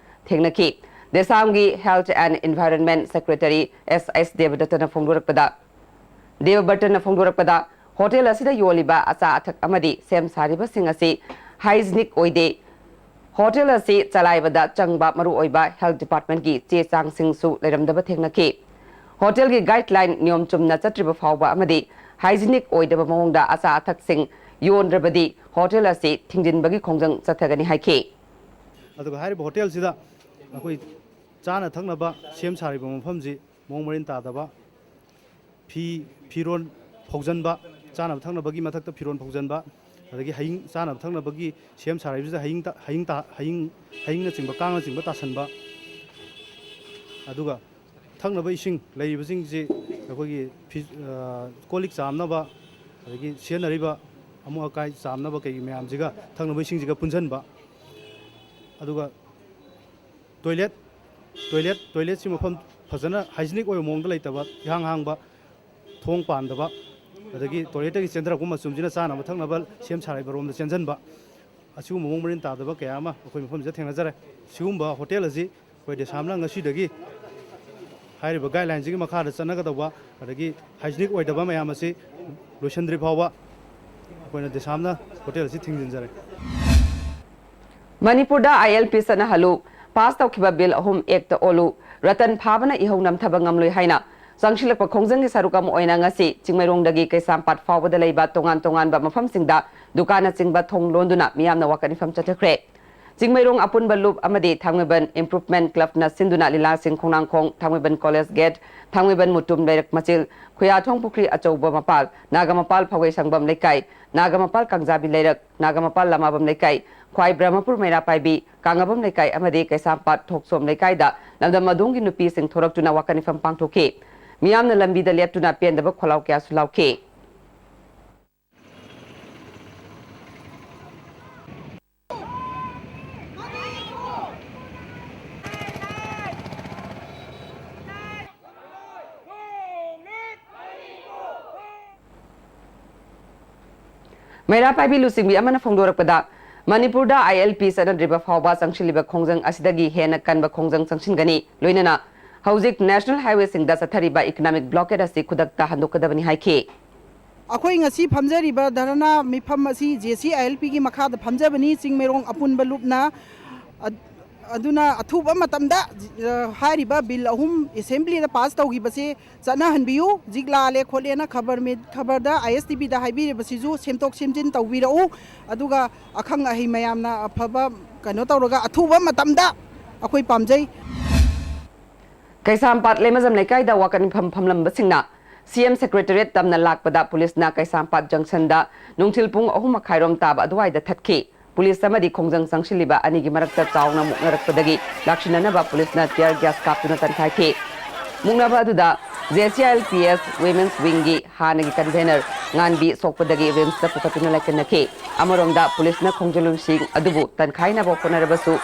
ꯊꯦꯡꯅꯈꯤ꯫ ꯗꯦꯁꯥꯝꯒꯤ Health and Environment Secretary S S ꯗꯦꯕꯗꯠꯇꯅ ꯐꯣꯡꯗꯣꯔꯛꯄꯗ, ꯗꯦꯕꯕꯔꯇꯟꯅ ꯐꯣꯡꯗꯣꯔꯛꯄꯗ, ꯍꯣꯇꯦꯜ ꯑꯁꯤꯗ ꯌꯣꯜꯂꯤꯕ ꯑꯆꯥ ꯑꯊꯛ ꯑꯃꯗꯤ ꯁꯦꯝ ꯁꯥꯔꯤꯕꯁꯤꯡ ꯑꯁꯤ hygienic ꯑꯣꯏꯗꯦ꯫ ꯍꯣꯇꯦꯜ ꯑꯁꯤ ꯆꯂꯥꯏꯕꯗ ꯆꯪꯕ ꯃꯔꯨꯑꯣꯏꯕ health departmentꯀꯤ ꯆꯦ ꯆꯥꯡꯁꯤꯡꯁꯨ ꯂꯩꯔꯝꯗꯕ ꯊꯦꯡꯅꯈꯤ꯫ ꯍꯣꯇꯦꯜꯒꯤ guideline ꯅꯤꯌꯣꯝ ꯆꯨꯝꯅ ꯆꯠꯇ꯭ꯔꯤꯕ ꯐꯥꯎꯕ ꯑꯃꯗꯤ hygienic ꯑꯣꯏꯗꯕ ꯃꯑꯣꯡꯗ ꯑꯆꯥ ꯑꯊꯛꯁꯤꯡ ꯌꯣꯟꯗ꯭ꯔꯕꯗꯤ ꯍꯣꯇꯦꯜ ꯑꯁꯤ ꯊꯤꯡꯖꯤꯟꯕꯒꯤ ꯈꯣꯡꯖꯪ ꯆꯠꯊꯒꯅꯤ ꯍꯥꯏꯈꯤ꯫ ꯑꯗꯨꯒ ꯍꯥꯏꯔꯤꯕ ꯍꯣꯇꯦꯜꯁꯤꯗ ꯑꯩꯈꯣꯏ ꯆꯥꯅ ꯊꯛꯅꯕ ꯁꯦꯝ ꯁꯥꯔꯤꯕ ꯃꯐꯝꯁꯤ ꯃꯑꯣꯡ ꯃꯔꯤꯟ ꯇꯥꯗꯕ, ꯐꯤ, ꯐꯤꯔꯣꯟ ꯐꯧꯖꯟꯕ, ꯆꯥꯅꯕ ꯊꯛꯅꯕꯒꯤ ꯃꯊꯛꯇ ꯐꯤꯔꯣꯟ ꯐꯧꯖꯟꯕ, ꯑꯗꯒꯤ ꯍꯌꯤꯡ, ꯆꯥꯅꯕ ꯊꯛꯅꯕꯒꯤ ꯁꯦꯝ ꯁꯥꯔꯛꯏꯕꯁꯤꯗ ꯍꯌꯤꯡ ꯇ-, ꯍꯌꯤꯡ ꯇ-, ꯍꯌꯤꯡ, ꯍꯌꯤꯡꯅꯆꯤꯡꯕ, ꯀꯥꯡꯅꯆꯤꯡꯕ ꯇꯥꯁꯟꯕ, ꯑꯗꯨꯒ ꯊꯛꯅꯕ ꯏꯁꯤꯡ ꯂꯩꯔꯤꯕꯁꯤꯡꯁꯤ ꯑꯩꯈꯣꯏꯒꯤ ꯐꯤ-, ꯑ, ꯀꯣꯜ ꯂꯤꯛ ꯆꯥꯝꯅꯕ, ꯑꯗꯒꯤ ꯁꯤꯖꯤꯟꯅꯔꯤꯕ ꯑꯃꯣꯠ ꯑꯀꯥꯏ ꯆꯥꯝꯅꯕ ꯀꯩ ꯃꯌꯥꯝꯁꯤꯒ ꯊꯛꯅꯕ ꯏꯁꯤꯡꯁꯤꯒ ꯄꯨꯟꯁꯤꯟꯕ, ꯑꯗꯨꯒ ꯇꯣꯏꯂꯦꯠ, ꯇꯣꯏꯂꯦꯠ, ꯇꯣꯏꯂꯦꯠꯁꯤ ꯃꯐꯝ ꯐꯖꯅ ꯍꯥꯏꯖꯤꯅꯤꯛ ꯑꯣꯏꯕ ꯃꯑꯣꯡꯗ ꯂꯩꯇꯕ, ꯏꯍꯥꯡ ꯍꯥꯡꯕ, ꯊꯣꯡ ꯄꯥꯟꯗꯕ, ꯑꯗꯒꯤ ꯇꯣꯏꯂꯦꯠꯇꯒꯤ ꯆꯦꯟꯊꯔꯛꯄ ꯃꯆꯨꯝꯁꯤꯅ ꯆꯥꯅꯕ ꯊꯛꯅꯕ ꯁꯦꯝ ꯁꯥꯔꯤꯕ ꯔꯣꯝꯗ ꯆꯦꯟꯁꯤꯟꯕ, ꯑꯁꯤꯒꯨꯝꯕ ꯃꯑꯣꯡ ꯃꯔꯤꯟ ꯇꯥꯗꯕ ꯀꯌꯥ ꯑꯃ ꯑꯩꯈꯣꯏ ꯃꯐꯝꯁꯤꯗ ꯊꯦꯡꯅꯖꯔꯦ꯫ ꯁꯤꯒꯨꯝꯕ ꯍꯣꯇꯦꯜ ꯑꯁꯤ ꯑꯩꯈꯣꯏ ꯗꯦꯁꯥꯝꯅ ꯉꯁꯤꯗꯒꯤ ꯍꯥꯏꯔꯤꯕ ꯒꯥꯏꯗꯂꯥꯏꯟꯁꯤꯒꯤ ꯃꯈꯥꯗ ꯆꯠꯅꯒꯗꯧꯕ, ꯑꯗꯒꯤ ꯍꯥꯏꯖꯤꯅꯤꯛ ꯑꯣꯏꯗꯕ ꯃꯌꯥꯝ ꯑꯁꯤ ꯂꯣꯏꯁꯤꯟꯗ꯭ꯔꯤ ꯐꯥꯎꯕ ꯑꯩꯈꯣꯏꯅ ꯗꯦꯁꯥꯝꯅ ꯍꯣꯇꯦꯜ ꯑꯁꯤ ꯊꯤꯡꯖꯤꯟꯖꯔꯦ꯫ ꯃꯅꯤꯄꯨꯔꯗ ꯑꯥꯏ ꯑꯦꯜ ꯄꯤ ꯆꯠꯅꯍꯜꯂꯨ, ꯄꯥꯁ ꯇꯧꯈꯤꯕ ꯕꯤꯜ ꯑꯍꯨꯝ ꯑꯦꯛꯇ ꯑꯣꯜꯂꯨ, ꯔꯇꯟ ꯐꯥꯕꯅ ꯏꯍꯧ ꯅꯝꯊꯕ ꯉꯝꯂꯣꯏ ꯍꯥꯏꯅ ꯆꯪꯁꯤꯜꯂꯛꯄ ꯈꯣꯡꯖꯪꯒꯤ ꯁꯔꯨꯛ ꯑꯃ ꯑꯣꯏꯅ ꯉꯁꯤ ꯆꯤꯡꯃꯩꯔꯣꯡꯗꯒꯤ ꯀꯩꯁꯥꯝꯄꯥꯠ ꯐꯥꯎꯕꯗ ꯂꯩꯕ ꯇꯣꯉꯥꯟ ꯇꯣꯉꯥꯟꯕ ꯃꯐꯝꯁꯤꯡꯗ ꯗꯨꯀꯥꯟꯅꯆꯤꯡꯕ ꯊꯣꯡ ꯂꯣꯟꯗꯨꯅ ꯃꯤꯌꯥꯝꯅ ꯋꯥꯀꯠ ꯃꯤꯐꯝ ꯆꯠꯊꯈ꯭ꯔꯦ꯫ ꯆꯤꯡꯃꯩꯔꯣꯡ ꯑꯄꯨꯟꯕ ꯂꯨꯞ ꯑꯃꯗꯤ ꯊꯥꯡꯃꯩꯕꯟ ꯏꯝꯄ꯭ꯔꯨꯚꯃꯦꯟꯠ ꯀ꯭ꯂꯕꯅ ꯁꯤꯟꯗꯨꯅ ꯂꯤꯂꯥꯁꯤꯡ ꯈꯣꯡꯅꯥꯡꯈꯣꯡ, ꯊꯥꯡꯃꯩꯕꯟ ꯀꯣꯂꯦꯖ ꯒꯦꯠ, ꯊꯥꯡꯃꯩꯕꯟ ꯃꯨꯇꯨꯝ ꯂꯩꯔꯛ ꯃꯆꯤꯜ, ꯈꯨꯌꯥꯊꯣꯡ ꯄꯨꯈ꯭ꯔꯤ ꯑꯆꯧꯕ ꯃꯄꯥꯜ, ꯅꯥꯒꯥꯃꯄꯥꯜ ꯐꯧꯒꯩ ꯁꯪꯕꯝ ꯂꯩꯀꯥꯏ, ꯅꯥꯒꯥꯃꯄꯥꯜ ꯀꯥꯡꯖꯥꯕꯤ ꯂꯩꯔꯛ, ꯅꯥꯒꯥꯃꯄꯥꯜ ꯂꯃꯥꯕꯝ ꯂꯩꯀꯥꯏ, ꯈ꯭ꯋꯥꯏ ꯕ꯭ꯔꯍꯃꯄꯨꯔ ꯃꯩꯔꯥ ꯄꯥꯏꯕꯤ, ꯀꯥꯡꯉꯕꯝ ꯂꯩꯀꯥꯏ ꯑꯃꯗꯤ ꯀꯩꯁꯥꯝꯄꯥꯠ ꯊꯣꯛꯆꯣꯝ ꯂꯩꯀꯥꯏꯗ ꯂꯝꯗꯝ ꯑꯗꯣꯝꯒꯤ ꯅꯨꯄꯤꯁꯤꯡ ꯊꯣꯔꯛꯇꯨꯅ ꯋꯥꯀꯠ ꯃꯤꯐꯝ ꯄꯥꯡꯊꯣꯛꯈꯤ꯫ ꯃꯤꯌꯥꯝꯅ ꯂꯝꯕꯤꯗ ꯂꯦꯞꯇꯨꯅ ꯄꯦꯟꯗꯕ ꯈꯣꯜꯂꯥꯎ ꯀꯌꯥꯁꯨ ꯂꯥꯎꯈꯤ꯫ ꯃꯩꯔꯥ ꯄꯥꯏꯕꯤ ꯂꯨꯆꯤꯡꯕꯤ ꯑꯃꯅ ꯐꯣꯡꯗꯣꯔꯛꯄꯗ, ꯃꯅꯤꯄꯨꯔꯗ ꯑꯥꯏ ꯑꯦꯜ ꯄꯤ ꯆꯠꯅꯗ꯭ꯔꯤꯕ ꯐꯥꯎꯕ ꯆꯪꯁꯤꯜꯂꯤꯕ ꯈꯣꯡꯖꯪ ꯑꯁꯤꯗꯒꯤ ꯍꯦꯟꯅ ꯀꯟꯕ ꯈꯣꯡꯖꯪ ꯆꯪꯁꯤꯟꯒꯅꯤ, ꯂꯣꯏꯅꯅ ꯍꯧꯖꯤꯛ ꯅꯦꯁꯅꯦꯜ ꯍꯥꯏꯋꯦꯁꯤꯡꯗ ꯆꯠꯊꯔꯤꯕ ꯏꯀꯅꯣꯃꯤꯛ ꯕ꯭ꯂꯣꯀꯦꯠ ꯑꯁꯤ ꯈꯨꯗꯛꯇ ꯍꯟꯗꯣꯛꯀꯗꯕꯅꯤ ꯍꯥꯏꯈꯤ꯫ ꯑꯩꯈꯣꯏ ꯉꯁꯤ ꯐꯝꯖꯔꯤꯕ ꯙꯔꯅꯥ ꯃꯤꯐꯝ ꯑꯁꯤ ꯖꯦ ꯁꯤ ꯑꯥꯏ ꯑꯦꯜ ꯄꯤꯒꯤ ꯃꯈꯥꯗ ꯐꯝꯖꯕꯅꯤ, ꯆꯤꯡꯃꯩꯔꯣꯡ ꯑꯄꯨꯟꯕ ꯂꯨꯞꯅ꯫ ꯑꯗꯨꯅ ꯑꯊꯨꯕ ꯃꯇꯝꯗ ꯍꯥꯏꯔꯤꯕ ꯕꯤꯜ ꯑꯍꯨꯝ ꯑꯦꯁꯦꯝꯕ꯭ꯂꯤꯗ ꯄꯥꯁ ꯇꯧꯈꯤꯕꯁꯦ ꯆꯠꯅꯍꯟꯕꯤꯌꯨ꯫ ꯍꯧꯖꯤꯛ ꯂꯥꯜꯂꯦ ꯈꯣꯠꯂꯦꯅ ꯈꯕꯔ ꯃꯤ-, ꯈꯕꯔꯗ ꯑꯥꯏ ꯑꯦꯁ ꯇꯤ ꯚꯤꯗ ꯍꯥꯏꯕꯤꯔꯤꯕꯁꯤꯁꯨ ꯁꯦꯝꯗꯣꯛ ꯁꯦꯝꯖꯤꯟ ꯇꯧꯕꯤꯔꯛꯎ꯫ ꯑꯗꯨꯒ ꯑꯈꯪ ꯑꯍꯩ ꯃꯌꯥꯝꯅ ꯑꯐꯕ ꯀꯩꯅꯣ ꯇꯧꯔꯒ ꯑꯊꯨꯕ ꯃꯇꯝꯗ ꯑꯩꯈꯣꯏ ꯄꯥꯝꯖꯩ꯫ ꯀꯩꯁꯥꯝꯄꯥꯠ ꯂꯩꯃꯖꯝ ꯂꯩꯀꯥꯏꯗ ꯋꯥꯀꯠ ꯃꯤꯐꯝ ꯐꯝꯂꯝꯕꯁꯤꯡꯅ ꯁꯤ ꯑꯦꯝ ꯁꯦꯀ꯭ꯔꯦꯇꯔꯤꯌꯦꯠ ꯇꯝꯅ ꯂꯥꯛꯄꯗ ꯄꯨꯂꯤꯁꯅ ꯀꯩꯁꯥꯝꯄꯥꯠ ꯖꯪꯁꯟꯗ ꯅꯨꯡꯊꯤꯜ ꯄꯨꯡ ꯑꯍꯨꯝ ꯃꯈꯥꯏꯔꯣꯝ ꯇꯥꯕ ꯑꯗꯨꯋꯥꯏꯗ ꯊꯠꯈꯤ꯫ ꯄꯨꯂꯤꯁ ꯑꯃꯗꯤ ꯈꯣꯡꯖꯪ ꯆꯪꯁꯤꯜꯂꯤꯕ ꯑꯅꯤꯒꯤ ꯃꯔꯛꯇ ꯆꯥꯎꯅ ꯃꯨꯛꯅꯔꯛꯄꯗꯒꯤ ꯂꯥꯛꯁꯤꯟꯅꯅꯕ ꯄꯨꯂꯤꯁꯅ tear gas ꯀꯥꯞꯇꯨꯅ ꯇꯟꯈꯥꯏꯈꯤ꯫ ꯃꯨꯛꯅꯕ ꯑꯗꯨꯗ J C I L P S Women's Wingꯒꯤ ꯍꯥꯟꯅꯒꯤ convener ꯉꯥꯟꯕꯤ ꯁꯣꯛꯄꯗꯒꯤ RIMSꯇ ꯄꯨꯈꯠꯇꯨꯅ ꯂꯥꯏꯀꯠꯅꯈꯤ꯫ ꯑꯃꯔꯣꯝꯗ ꯄꯨꯂꯤꯁꯅ ꯈꯣꯡꯖꯪꯂꯣꯏꯁꯤꯡ ꯑꯗꯨꯕꯨ ꯇꯟꯈꯥꯏꯅꯕ ꯍꯣꯠꯅꯔꯕꯁꯨ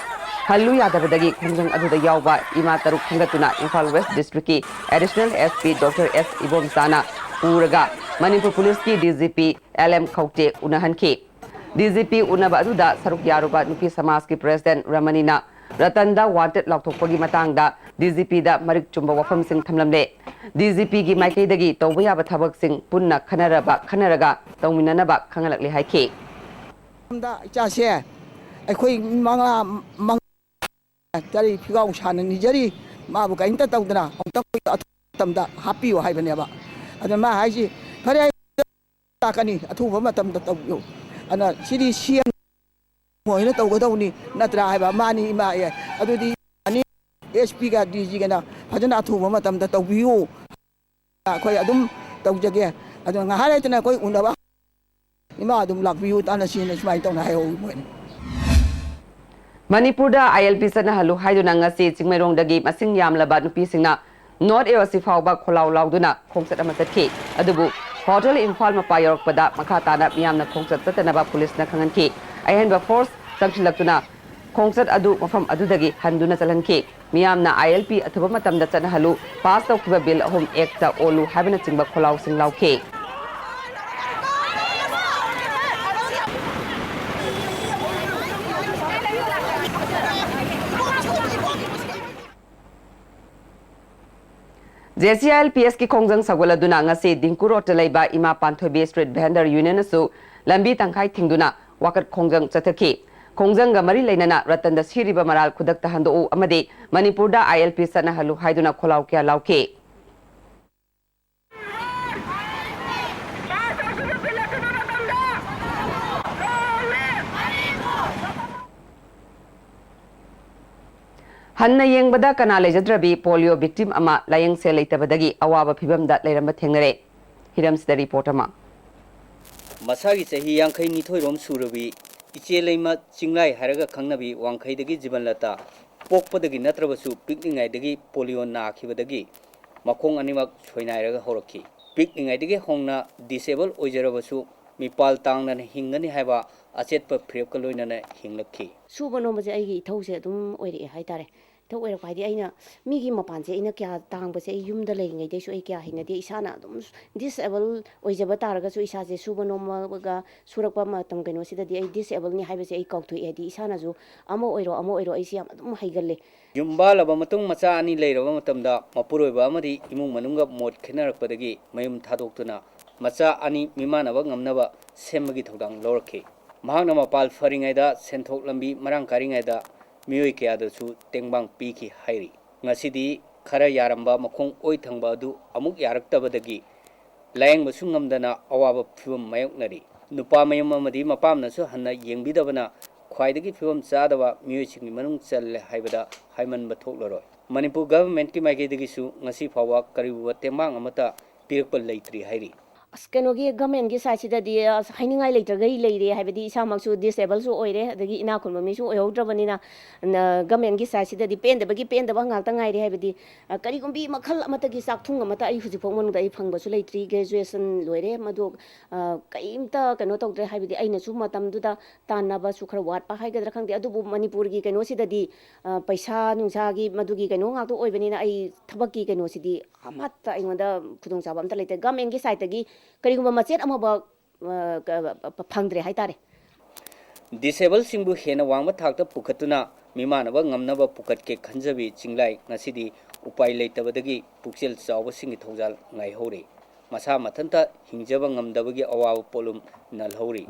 ꯍꯜꯂꯨ ꯌꯥꯗꯕꯗꯒꯤ ꯈꯣꯡꯖꯪ ꯑꯗꯨꯗ ꯌꯥꯎꯕ ꯏꯃꯥ ꯇꯔꯨꯛ ꯈꯟꯒꯠꯇꯨꯅ Imphal West Districtꯀꯤ Additional S P Doctor S ꯏꯕꯣꯝꯆꯥꯅ ꯄꯨꯔꯒ ꯃꯅꯤꯄꯨꯔ ꯄꯨꯂꯤꯁꯀꯤ D G P L M ꯈꯧꯇꯦ ꯎꯅꯍꯟꯈꯤ꯫ D G P ꯎꯅꯕ ꯑꯗꯨꯗ ꯁꯔꯨꯛ ꯌꯥꯔꯨꯕ ꯅꯨꯄꯤ ꯁꯃꯥꯖꯀꯤ president ꯔꯃꯅꯤꯅ ꯔꯇꯟꯗ wanted ꯂꯥꯎꯊꯣꯛꯄꯒꯤ ꯃꯇꯥꯡꯗ D G Pꯗ ꯃꯔꯤꯛ ꯆꯨꯝꯕ ꯋꯥꯐꯝꯁꯤꯡ ꯊꯝꯂꯝꯂꯦ꯫ D G Pꯒꯤ ꯃꯥꯏꯀꯩꯗꯒꯤ ꯇꯧꯕ ꯌꯥꯕ ꯊꯕꯛꯁꯤꯡ ꯄꯨꯟꯅ ꯈꯟꯅꯔꯕ, ꯈꯟꯅꯔꯒ ꯇꯧꯃꯤꯟꯅꯅꯕ ꯈꯪꯍꯜꯂꯛꯂꯦ ꯍꯥꯏꯈꯤ꯫ ꯁꯣꯝꯗ ꯏꯆꯥꯁꯦ ꯑꯩꯈꯣꯏ ꯃꯉꯥ, ꯃꯉꯥ ꯇꯔꯦꯠ ꯐꯤꯒꯥꯎ ꯁꯥꯅ ꯅꯤꯖꯔꯤ꯫ ꯃꯥꯕꯨ ꯀꯔꯤꯝꯇ ꯇꯧꯗꯅ ꯑꯃꯨꯛꯇ ꯑꯩꯈꯣꯏ ꯑꯊꯨꯕ ꯃꯇꯝꯗ ꯍꯥꯞꯄꯤꯌꯨ ꯍꯥꯏꯕꯅꯦꯕ꯫ ꯑꯗ ꯃꯥ ꯍꯥꯏꯁꯤ, "ꯐꯔꯦ, ꯑꯩ ꯂꯥꯛꯀꯅꯤ, ꯑꯊꯨꯕ ꯃꯇꯝꯗ ꯇꯧꯕꯤꯌꯨ"꯫ ꯑꯗꯨꯅ ꯁꯤꯗꯤ C M ꯃꯣꯏꯅ ꯇꯧꯒꯗꯧꯅꯤ ꯅꯠꯇ꯭ꯔꯥ ꯍꯥꯏꯕ꯫ "ꯃꯥꯅꯤ ꯏꯃꯥ, ꯑꯦ, ꯑꯗꯨꯗꯤ ꯌꯥꯅꯤ, S Pꯒ D Gꯒꯅ ꯐꯖꯅ ꯑꯊꯨꯕ ꯃꯇꯝꯗ ꯇꯧꯕꯤꯌꯨ, ꯑꯩꯈꯣꯏ ꯑꯗꯨꯝ ꯇꯧꯖꯒꯦ꯫ ꯑꯗꯨꯅ ꯉꯥꯏꯍꯥꯛ ꯂꯩꯇꯅ ꯑꯩꯈꯣꯏ ꯎꯅꯕ, ꯏꯃꯥ ꯑꯗꯨꯝ ꯂꯥꯛꯄꯤꯌꯨ, ꯇꯥꯟꯅꯁꯤꯅ" ꯁꯨꯃꯥꯏꯅ ꯇꯧꯅ ꯍꯥꯏꯍꯧꯋꯤ ꯃꯣꯏꯅ꯫ ꯃꯅꯤꯄꯨꯔꯗ I L P ꯆꯠꯅꯍꯜꯂꯨ ꯍꯥꯏꯗꯨꯅ ꯉꯁꯤ ꯆꯤꯡꯃꯩꯔꯣꯡꯗꯒꯤ ꯃꯁꯤꯡ ꯌꯥꯝꯂꯕ ꯅꯨꯄꯤꯁꯤꯡꯅ North A O C ꯐꯥꯎꯕ ꯈꯣꯜꯂꯥꯎ ꯂꯥꯎꯗꯨꯅ ꯈꯣꯡꯆꯠ ꯑꯃ ꯆꯠꯈꯤ꯫ ꯑꯗꯨꯕꯨ ꯍꯣꯇꯦꯜ ꯏꯝꯐꯥꯜ ꯃꯄꯥ ꯌꯧꯔꯛꯄꯗ ꯃꯈꯥ ꯇꯥꯅ ꯃꯤꯌꯥꯝꯅ ꯈꯣꯡꯆꯠ ꯆꯠꯇꯅꯕ ꯄꯨꯂꯤꯁꯅ ꯈꯪꯍꯟꯈꯤ꯫ ꯑꯍꯦꯟꯕ force ꯆꯪꯁꯤꯜꯂꯛꯇꯨꯅ ꯈꯣꯡꯆꯠ ꯑꯗꯨ ꯃꯐꯝ ꯑꯗꯨꯗꯒꯤ ꯍꯟꯗꯨꯅ ꯆꯠꯍꯟꯈꯤ꯫ ꯃꯤꯌꯥꯝꯅ I L P ꯑꯊꯨꯕ ꯃꯇꯝꯗ ꯆꯠꯅꯍꯜꯂꯨ, pass ꯇꯧꯈꯤꯕ bill ꯑꯍꯨꯝ Actꯇ ꯑꯣꯜꯂꯨ ꯍꯥꯏꯕꯅꯆꯤꯡꯕ ꯈꯣꯜꯂꯥꯎꯁꯤꯡ ꯂꯥꯎꯈꯤ꯫ J C I L P S ꯀꯤ ꯈꯣꯡꯖꯪ ꯁꯧꯒꯠꯂꯗꯨꯅ ꯉꯁꯤ ꯗꯤꯡꯀꯨ ꯔꯣꯗꯇ ꯂꯩꯕ ꯏꯃꯥ ꯄꯥꯟꯊꯣꯏꯕꯤ Street Vendor Unionꯅꯁꯨ ꯂꯝꯕꯤ ꯇꯪꯈꯥꯏ ꯊꯤꯡꯗꯨꯅ ꯋꯥꯀꯠ ꯈꯣꯡꯖꯪ ꯆꯠꯊꯈꯤ꯫ ꯈꯣꯡꯖꯪꯒ ꯃꯔꯤ ꯂꯩꯅꯅ ꯔꯇꯟꯗ ꯁꯤꯔꯤꯕ ꯃꯔꯥꯜ ꯈꯨꯗꯛꯇ ꯍꯟꯗꯣꯛꯎ ꯑꯃꯗꯤ ꯃꯅꯤꯄꯨꯔꯗ I L P ꯆꯠꯅꯍꯜꯂꯨ ꯍꯥꯏꯗꯨꯅ ꯈꯣꯜꯂꯥꯎ ꯀꯌꯥ ꯂꯥꯎꯈꯤ꯫ ꯍꯟꯅ ꯌꯦꯡꯕꯗ ꯀꯅꯥ ꯂꯩꯖꯗ꯭ꯔꯕꯤ ꯄꯣꯂꯤꯑꯣ ꯚꯤꯛꯇꯤꯝ ꯑꯃ ꯂꯥꯌꯦꯡꯁꯦꯜ ꯂꯩꯇꯕꯗꯒꯤ ꯑꯋꯥꯕ ꯐꯤꯚꯝꯗ ꯂꯩꯔꯝꯕ ꯊꯦꯡꯅꯔꯦ꯫ ꯍꯤꯔꯝꯁꯤꯗ ꯔꯤꯄꯣꯔꯠ ꯑꯃ꯫ ꯃꯁꯥꯒꯤ ꯆꯍꯤ ꯌꯥꯡꯈꯩ ꯅꯤꯊꯣꯏꯔꯣꯝ ꯁꯨꯔꯕꯤ ꯏꯆꯦ ꯂꯩꯃ ꯆꯤꯡꯂꯥꯏ ꯍꯥꯏꯔꯒ ꯈꯪꯅꯕꯤ ꯋꯥꯡꯈꯩꯗꯒꯤ ꯖꯤꯕꯟꯂꯇꯥ ꯄꯣꯛꯄꯗꯒꯤ ꯅꯠꯇ꯭ꯔꯕꯁꯨ ꯄꯤꯛꯂꯤꯉꯩꯗꯒꯤ ꯄꯣꯂꯤꯑꯣ ꯅꯥꯈꯤꯕꯗꯒꯤ ꯃꯈꯣꯡ ꯑꯅꯤꯃꯛ ꯁꯣꯏꯅꯥꯏꯔꯒ ꯍꯧꯔꯛꯈꯤ꯫ ꯄꯤꯛꯂꯤꯉꯩꯗꯒꯤ ꯍꯧꯅ ꯗꯤꯁꯦꯕꯜ ꯑꯣꯏꯖꯔꯕꯁꯨ ꯃꯤꯄꯥꯜ ꯇꯥꯡꯗꯅ ꯍꯤꯡꯒꯅꯤ ꯍꯥꯏꯕ ꯑꯆꯦꯠꯄ ꯐꯤꯔꯦꯞꯀ ꯂꯣꯏꯅꯅ ꯍꯤꯡꯂꯛꯈꯤ꯫ ꯁꯨꯕ ꯅꯣꯝꯕꯁꯦ ꯑꯩꯒꯤ ꯏꯊꯧꯁꯦ ꯑꯗꯨꯝ ꯑꯣꯏꯔꯛꯑꯦ ꯍꯥꯏꯇꯥꯔꯦ꯫ ꯏꯊꯧ ꯑꯣꯏꯔꯛꯄ ꯍꯥꯏꯗꯤ ꯑꯩꯅ ꯃꯤꯒꯤ ꯃꯄꯥꯟꯁꯦ ꯑꯩꯅ ꯀꯌꯥ ꯇꯥꯡꯕꯁꯦ ꯑꯩ ꯌꯨꯝꯗ ꯂꯩꯔꯤꯉꯩꯗꯩꯁꯨ ꯑꯩ ꯀꯌꯥ ꯍꯩꯅꯗꯦ꯫ ꯏꯁꯥꯅ ꯑꯗꯨꯝ ꯗꯤꯁꯑꯦꯕꯜ ꯑꯣꯏꯖꯕ ꯇꯥꯔꯒꯁꯨ ꯏꯁꯥꯁꯦ ꯁꯨꯕ ꯅꯣꯝꯃꯒ ꯁꯨꯔꯛꯄ ꯃꯇꯝ ꯀꯩꯅꯣꯁꯤꯗꯗꯤ ꯑꯩ ꯗꯤꯁꯑꯦꯕꯜꯅꯤ ꯍꯥꯏꯕꯁꯦ ꯑꯩ ꯀꯥꯎꯊꯣꯛꯑꯦ꯫ ꯍꯥꯏꯗꯤ ꯏꯁꯥꯅꯁꯨ ꯑꯃ ꯑꯣꯏꯔꯣ ꯑꯃ ꯑꯣꯏꯔꯣ ꯑꯩꯁꯦ ꯌꯥꯝ ꯑꯗꯨꯝ ꯍꯩꯒꯜꯂꯦ꯫ ꯌꯨꯝ ꯄꯥꯜꯂꯕ ꯃꯇꯨꯡ ꯃꯆꯥ ꯑꯅꯤ ꯂꯩꯔꯕ ꯃꯇꯝꯗ ꯃꯄꯨꯔꯣꯏꯕ ꯑꯃꯗꯤ ꯏꯃꯨꯡ ꯃꯅꯨꯡꯒ ꯃꯣꯠ ꯈꯦꯠꯅꯔꯛꯄꯗꯒꯤ ꯃꯌꯨꯝ ꯊꯥꯗꯣꯛꯇꯨꯅ ꯃꯆꯥ ꯑꯅꯤ ꯃꯤꯃꯥꯟꯅꯕ ꯉꯝꯅꯕ ꯁꯦꯝꯕꯒꯤ ꯊꯧꯗꯥꯡ ꯂꯧꯔꯛꯈꯤ꯫ ꯃꯍꯥꯛꯅ ꯃꯄꯥꯜ ꯐꯔꯤꯉꯩꯗ, ꯁꯦꯟꯊꯣꯛ ꯂꯝꯕꯤ ꯃꯔꯥꯡ ꯀꯥꯏꯔꯤꯉꯩꯗ ꯃꯤꯑꯣꯏ ꯀꯌꯥꯗꯁꯨ ꯇꯦꯡꯕꯥꯡ ꯄꯤꯈꯤ ꯍꯥꯏꯔꯤ꯫ ꯉꯁꯤꯗꯤ ꯈꯔ ꯌꯥꯔꯝꯕ ꯃꯈꯣꯡ ꯑꯣꯏ ꯊꯪꯕ ꯑꯗꯨ ꯑꯃꯨꯛ ꯌꯥꯔꯛꯇꯕꯗꯒꯤ ꯂꯥꯌꯦꯡꯕꯁꯨ ꯉꯝꯗꯅ ꯑꯋꯥꯕ ꯐꯤꯚꯝ ꯃꯥꯌꯣꯛꯅꯔꯤ꯫ ꯅꯨꯄꯥ ꯃꯌꯨꯝ ꯑꯃꯗꯤ ꯃꯄꯥꯝꯅꯁꯨ ꯍꯟꯅ ꯌꯦꯡꯕꯤꯗꯕꯅ ꯈ꯭ꯋꯥꯏꯗꯒꯤ ꯐꯤꯚꯝ ꯆꯥꯗꯕ ꯃꯤꯑꯣꯏꯁꯤꯡꯒꯤ ꯃꯅꯨꯡ ꯆꯜꯂꯦ ꯍꯥꯏꯕꯗ ꯍꯥꯏꯃꯟꯕ ꯊꯣꯛꯂꯔꯣꯏ꯫ ꯃꯅꯤꯄꯨꯔ ꯒꯚꯔꯟꯃꯦꯟꯠꯀꯤ ꯃꯥꯏꯀꯩꯗꯒꯤꯁꯨ ꯉꯁꯤ ꯐꯥꯎꯕ ꯀꯔꯤꯒꯨꯝꯕ ꯇꯦꯡꯕꯥꯡ ꯑꯃꯠꯇ ꯄꯤꯔꯛꯄ ꯂꯩꯇ꯭ꯔꯤ ꯍꯥꯏꯔꯤ꯫ ꯑꯁ, ꯀꯩꯅꯣꯒꯤ ꯒꯚꯔꯟꯃꯦꯟꯠꯀꯤ ꯁꯥꯏꯠꯁꯤꯗꯗꯤ ꯑꯁ ꯍꯥꯏꯅꯤꯡꯉꯥꯏ ꯂꯩꯇ꯭ꯔꯒꯩ ꯂꯩꯔꯦ꯫ ꯍꯥꯏꯕꯗꯤ ꯏꯁꯥꯃꯛꯁꯨ ꯗꯤꯁꯑꯦꯕꯜꯁꯨ ꯑꯣꯏꯔꯦ, ꯑꯗꯒꯤ ꯏꯅꯥꯛ ꯈꯨꯟꯕ ꯃꯤꯁꯨ ꯑꯣꯏꯍꯧꯗ꯭ꯔꯕꯅꯤꯅ, ꯅ-, ꯒꯚꯔꯟꯃꯦꯟꯠꯀꯤ ꯁꯥꯏꯠꯁꯤꯗꯗꯤ ꯄꯦꯟꯗꯕꯒꯤ ꯄꯦꯟꯗꯕ ꯉꯥꯛꯇ ꯉꯥꯏꯔꯦ꯫ ꯍꯥꯏꯕꯗꯤ, ꯑ, ꯀꯔꯤꯒꯨꯝꯕꯤ ꯃꯈꯜ ꯑꯃꯠꯇꯒꯤ ꯆꯥꯛꯊꯨꯡ ꯑꯃꯠꯇ ꯑꯩ ꯍꯧꯖꯤꯛ ꯐꯥꯎ ꯃꯅꯨꯡꯗ ꯑꯩ ꯐꯪꯕꯁꯨ ꯂꯩꯇ꯭ꯔꯤ꯫ ꯒ꯭ꯔꯦꯖꯨꯑꯦꯁꯟ ꯂꯣꯏꯔꯦ, ꯃꯗꯨ, ꯑ, ꯀꯔꯤꯝꯇ ꯀꯩꯅꯣ ꯇꯧꯗ꯭ꯔꯦ꯫ ꯍꯥꯏꯕꯗꯤ ꯑꯩꯅꯁꯨ ꯃꯇꯝꯗꯨꯗ ꯇꯥꯟꯅꯕꯁꯨ ꯈꯔ ꯋꯥꯠꯄ ꯍꯥꯏꯒꯗ꯭ꯔꯥ ꯈꯪꯗꯦ, ꯑꯗꯨꯕꯨ ꯃꯅꯤꯄꯨꯔꯒꯤ ꯀꯩꯅꯣꯁꯤꯗꯗꯤ, ꯑ, ꯄꯩꯁꯥ ꯅꯨꯡꯁꯥꯒꯤ ꯃꯗꯨꯒꯤ ꯀꯩꯅꯣ ꯉꯥꯛꯇ ꯑꯣꯏꯕꯅꯤꯅ ꯑꯩ ꯊꯕꯛꯀꯤ ꯀꯩꯅꯣꯁꯤꯗꯤ ꯑꯃꯠꯇ ꯑꯩꯉꯣꯟꯗ ꯈꯨꯗꯣꯡꯆꯥꯕ ꯑꯝꯇ ꯂꯩꯇꯦ꯫ ꯒꯚꯔꯟꯃꯦꯟꯠꯀꯤ ꯁꯥꯏꯠꯇꯒꯤ ꯀꯔꯤꯒꯨꯝꯕ ꯃꯆꯦꯠ ꯑꯃꯐꯥꯎ, ꯑ, ꯀ-, ꯐꯪꯗ꯭ꯔꯦ ꯍꯥꯏꯇꯥꯔꯦ꯫ ꯗꯤꯁꯑꯦꯕꯜꯁꯤꯡꯕꯨ ꯍꯦꯟꯅ ꯋꯥꯡꯕ ꯊꯥꯛꯇ ꯄꯨꯈꯠꯇꯨꯅ ꯃꯤꯃꯥꯟꯅꯕ ꯉꯝꯅꯕ ꯄꯨꯈꯠꯀꯦ ꯈꯟꯖꯕꯤ ꯆꯤꯡꯂꯥꯏ ꯉꯁꯤꯗꯤ ꯎꯄꯥꯏ ꯂꯩꯇꯕꯗꯒꯤ ꯄꯨꯛꯆꯦꯜ ꯆꯥꯎꯕꯁꯤꯡꯒꯤ ꯊꯧꯖꯥꯜ ꯉꯥꯏꯍꯧꯔꯤ꯫ ꯃꯁꯥ ꯃꯊꯟꯇ ꯍꯤꯡꯖꯕ ꯉꯝꯗꯕꯒꯤ ꯑꯋꯥꯕ ꯄꯣꯠꯂꯨꯝ ꯅꯜꯍꯧꯔꯤ꯫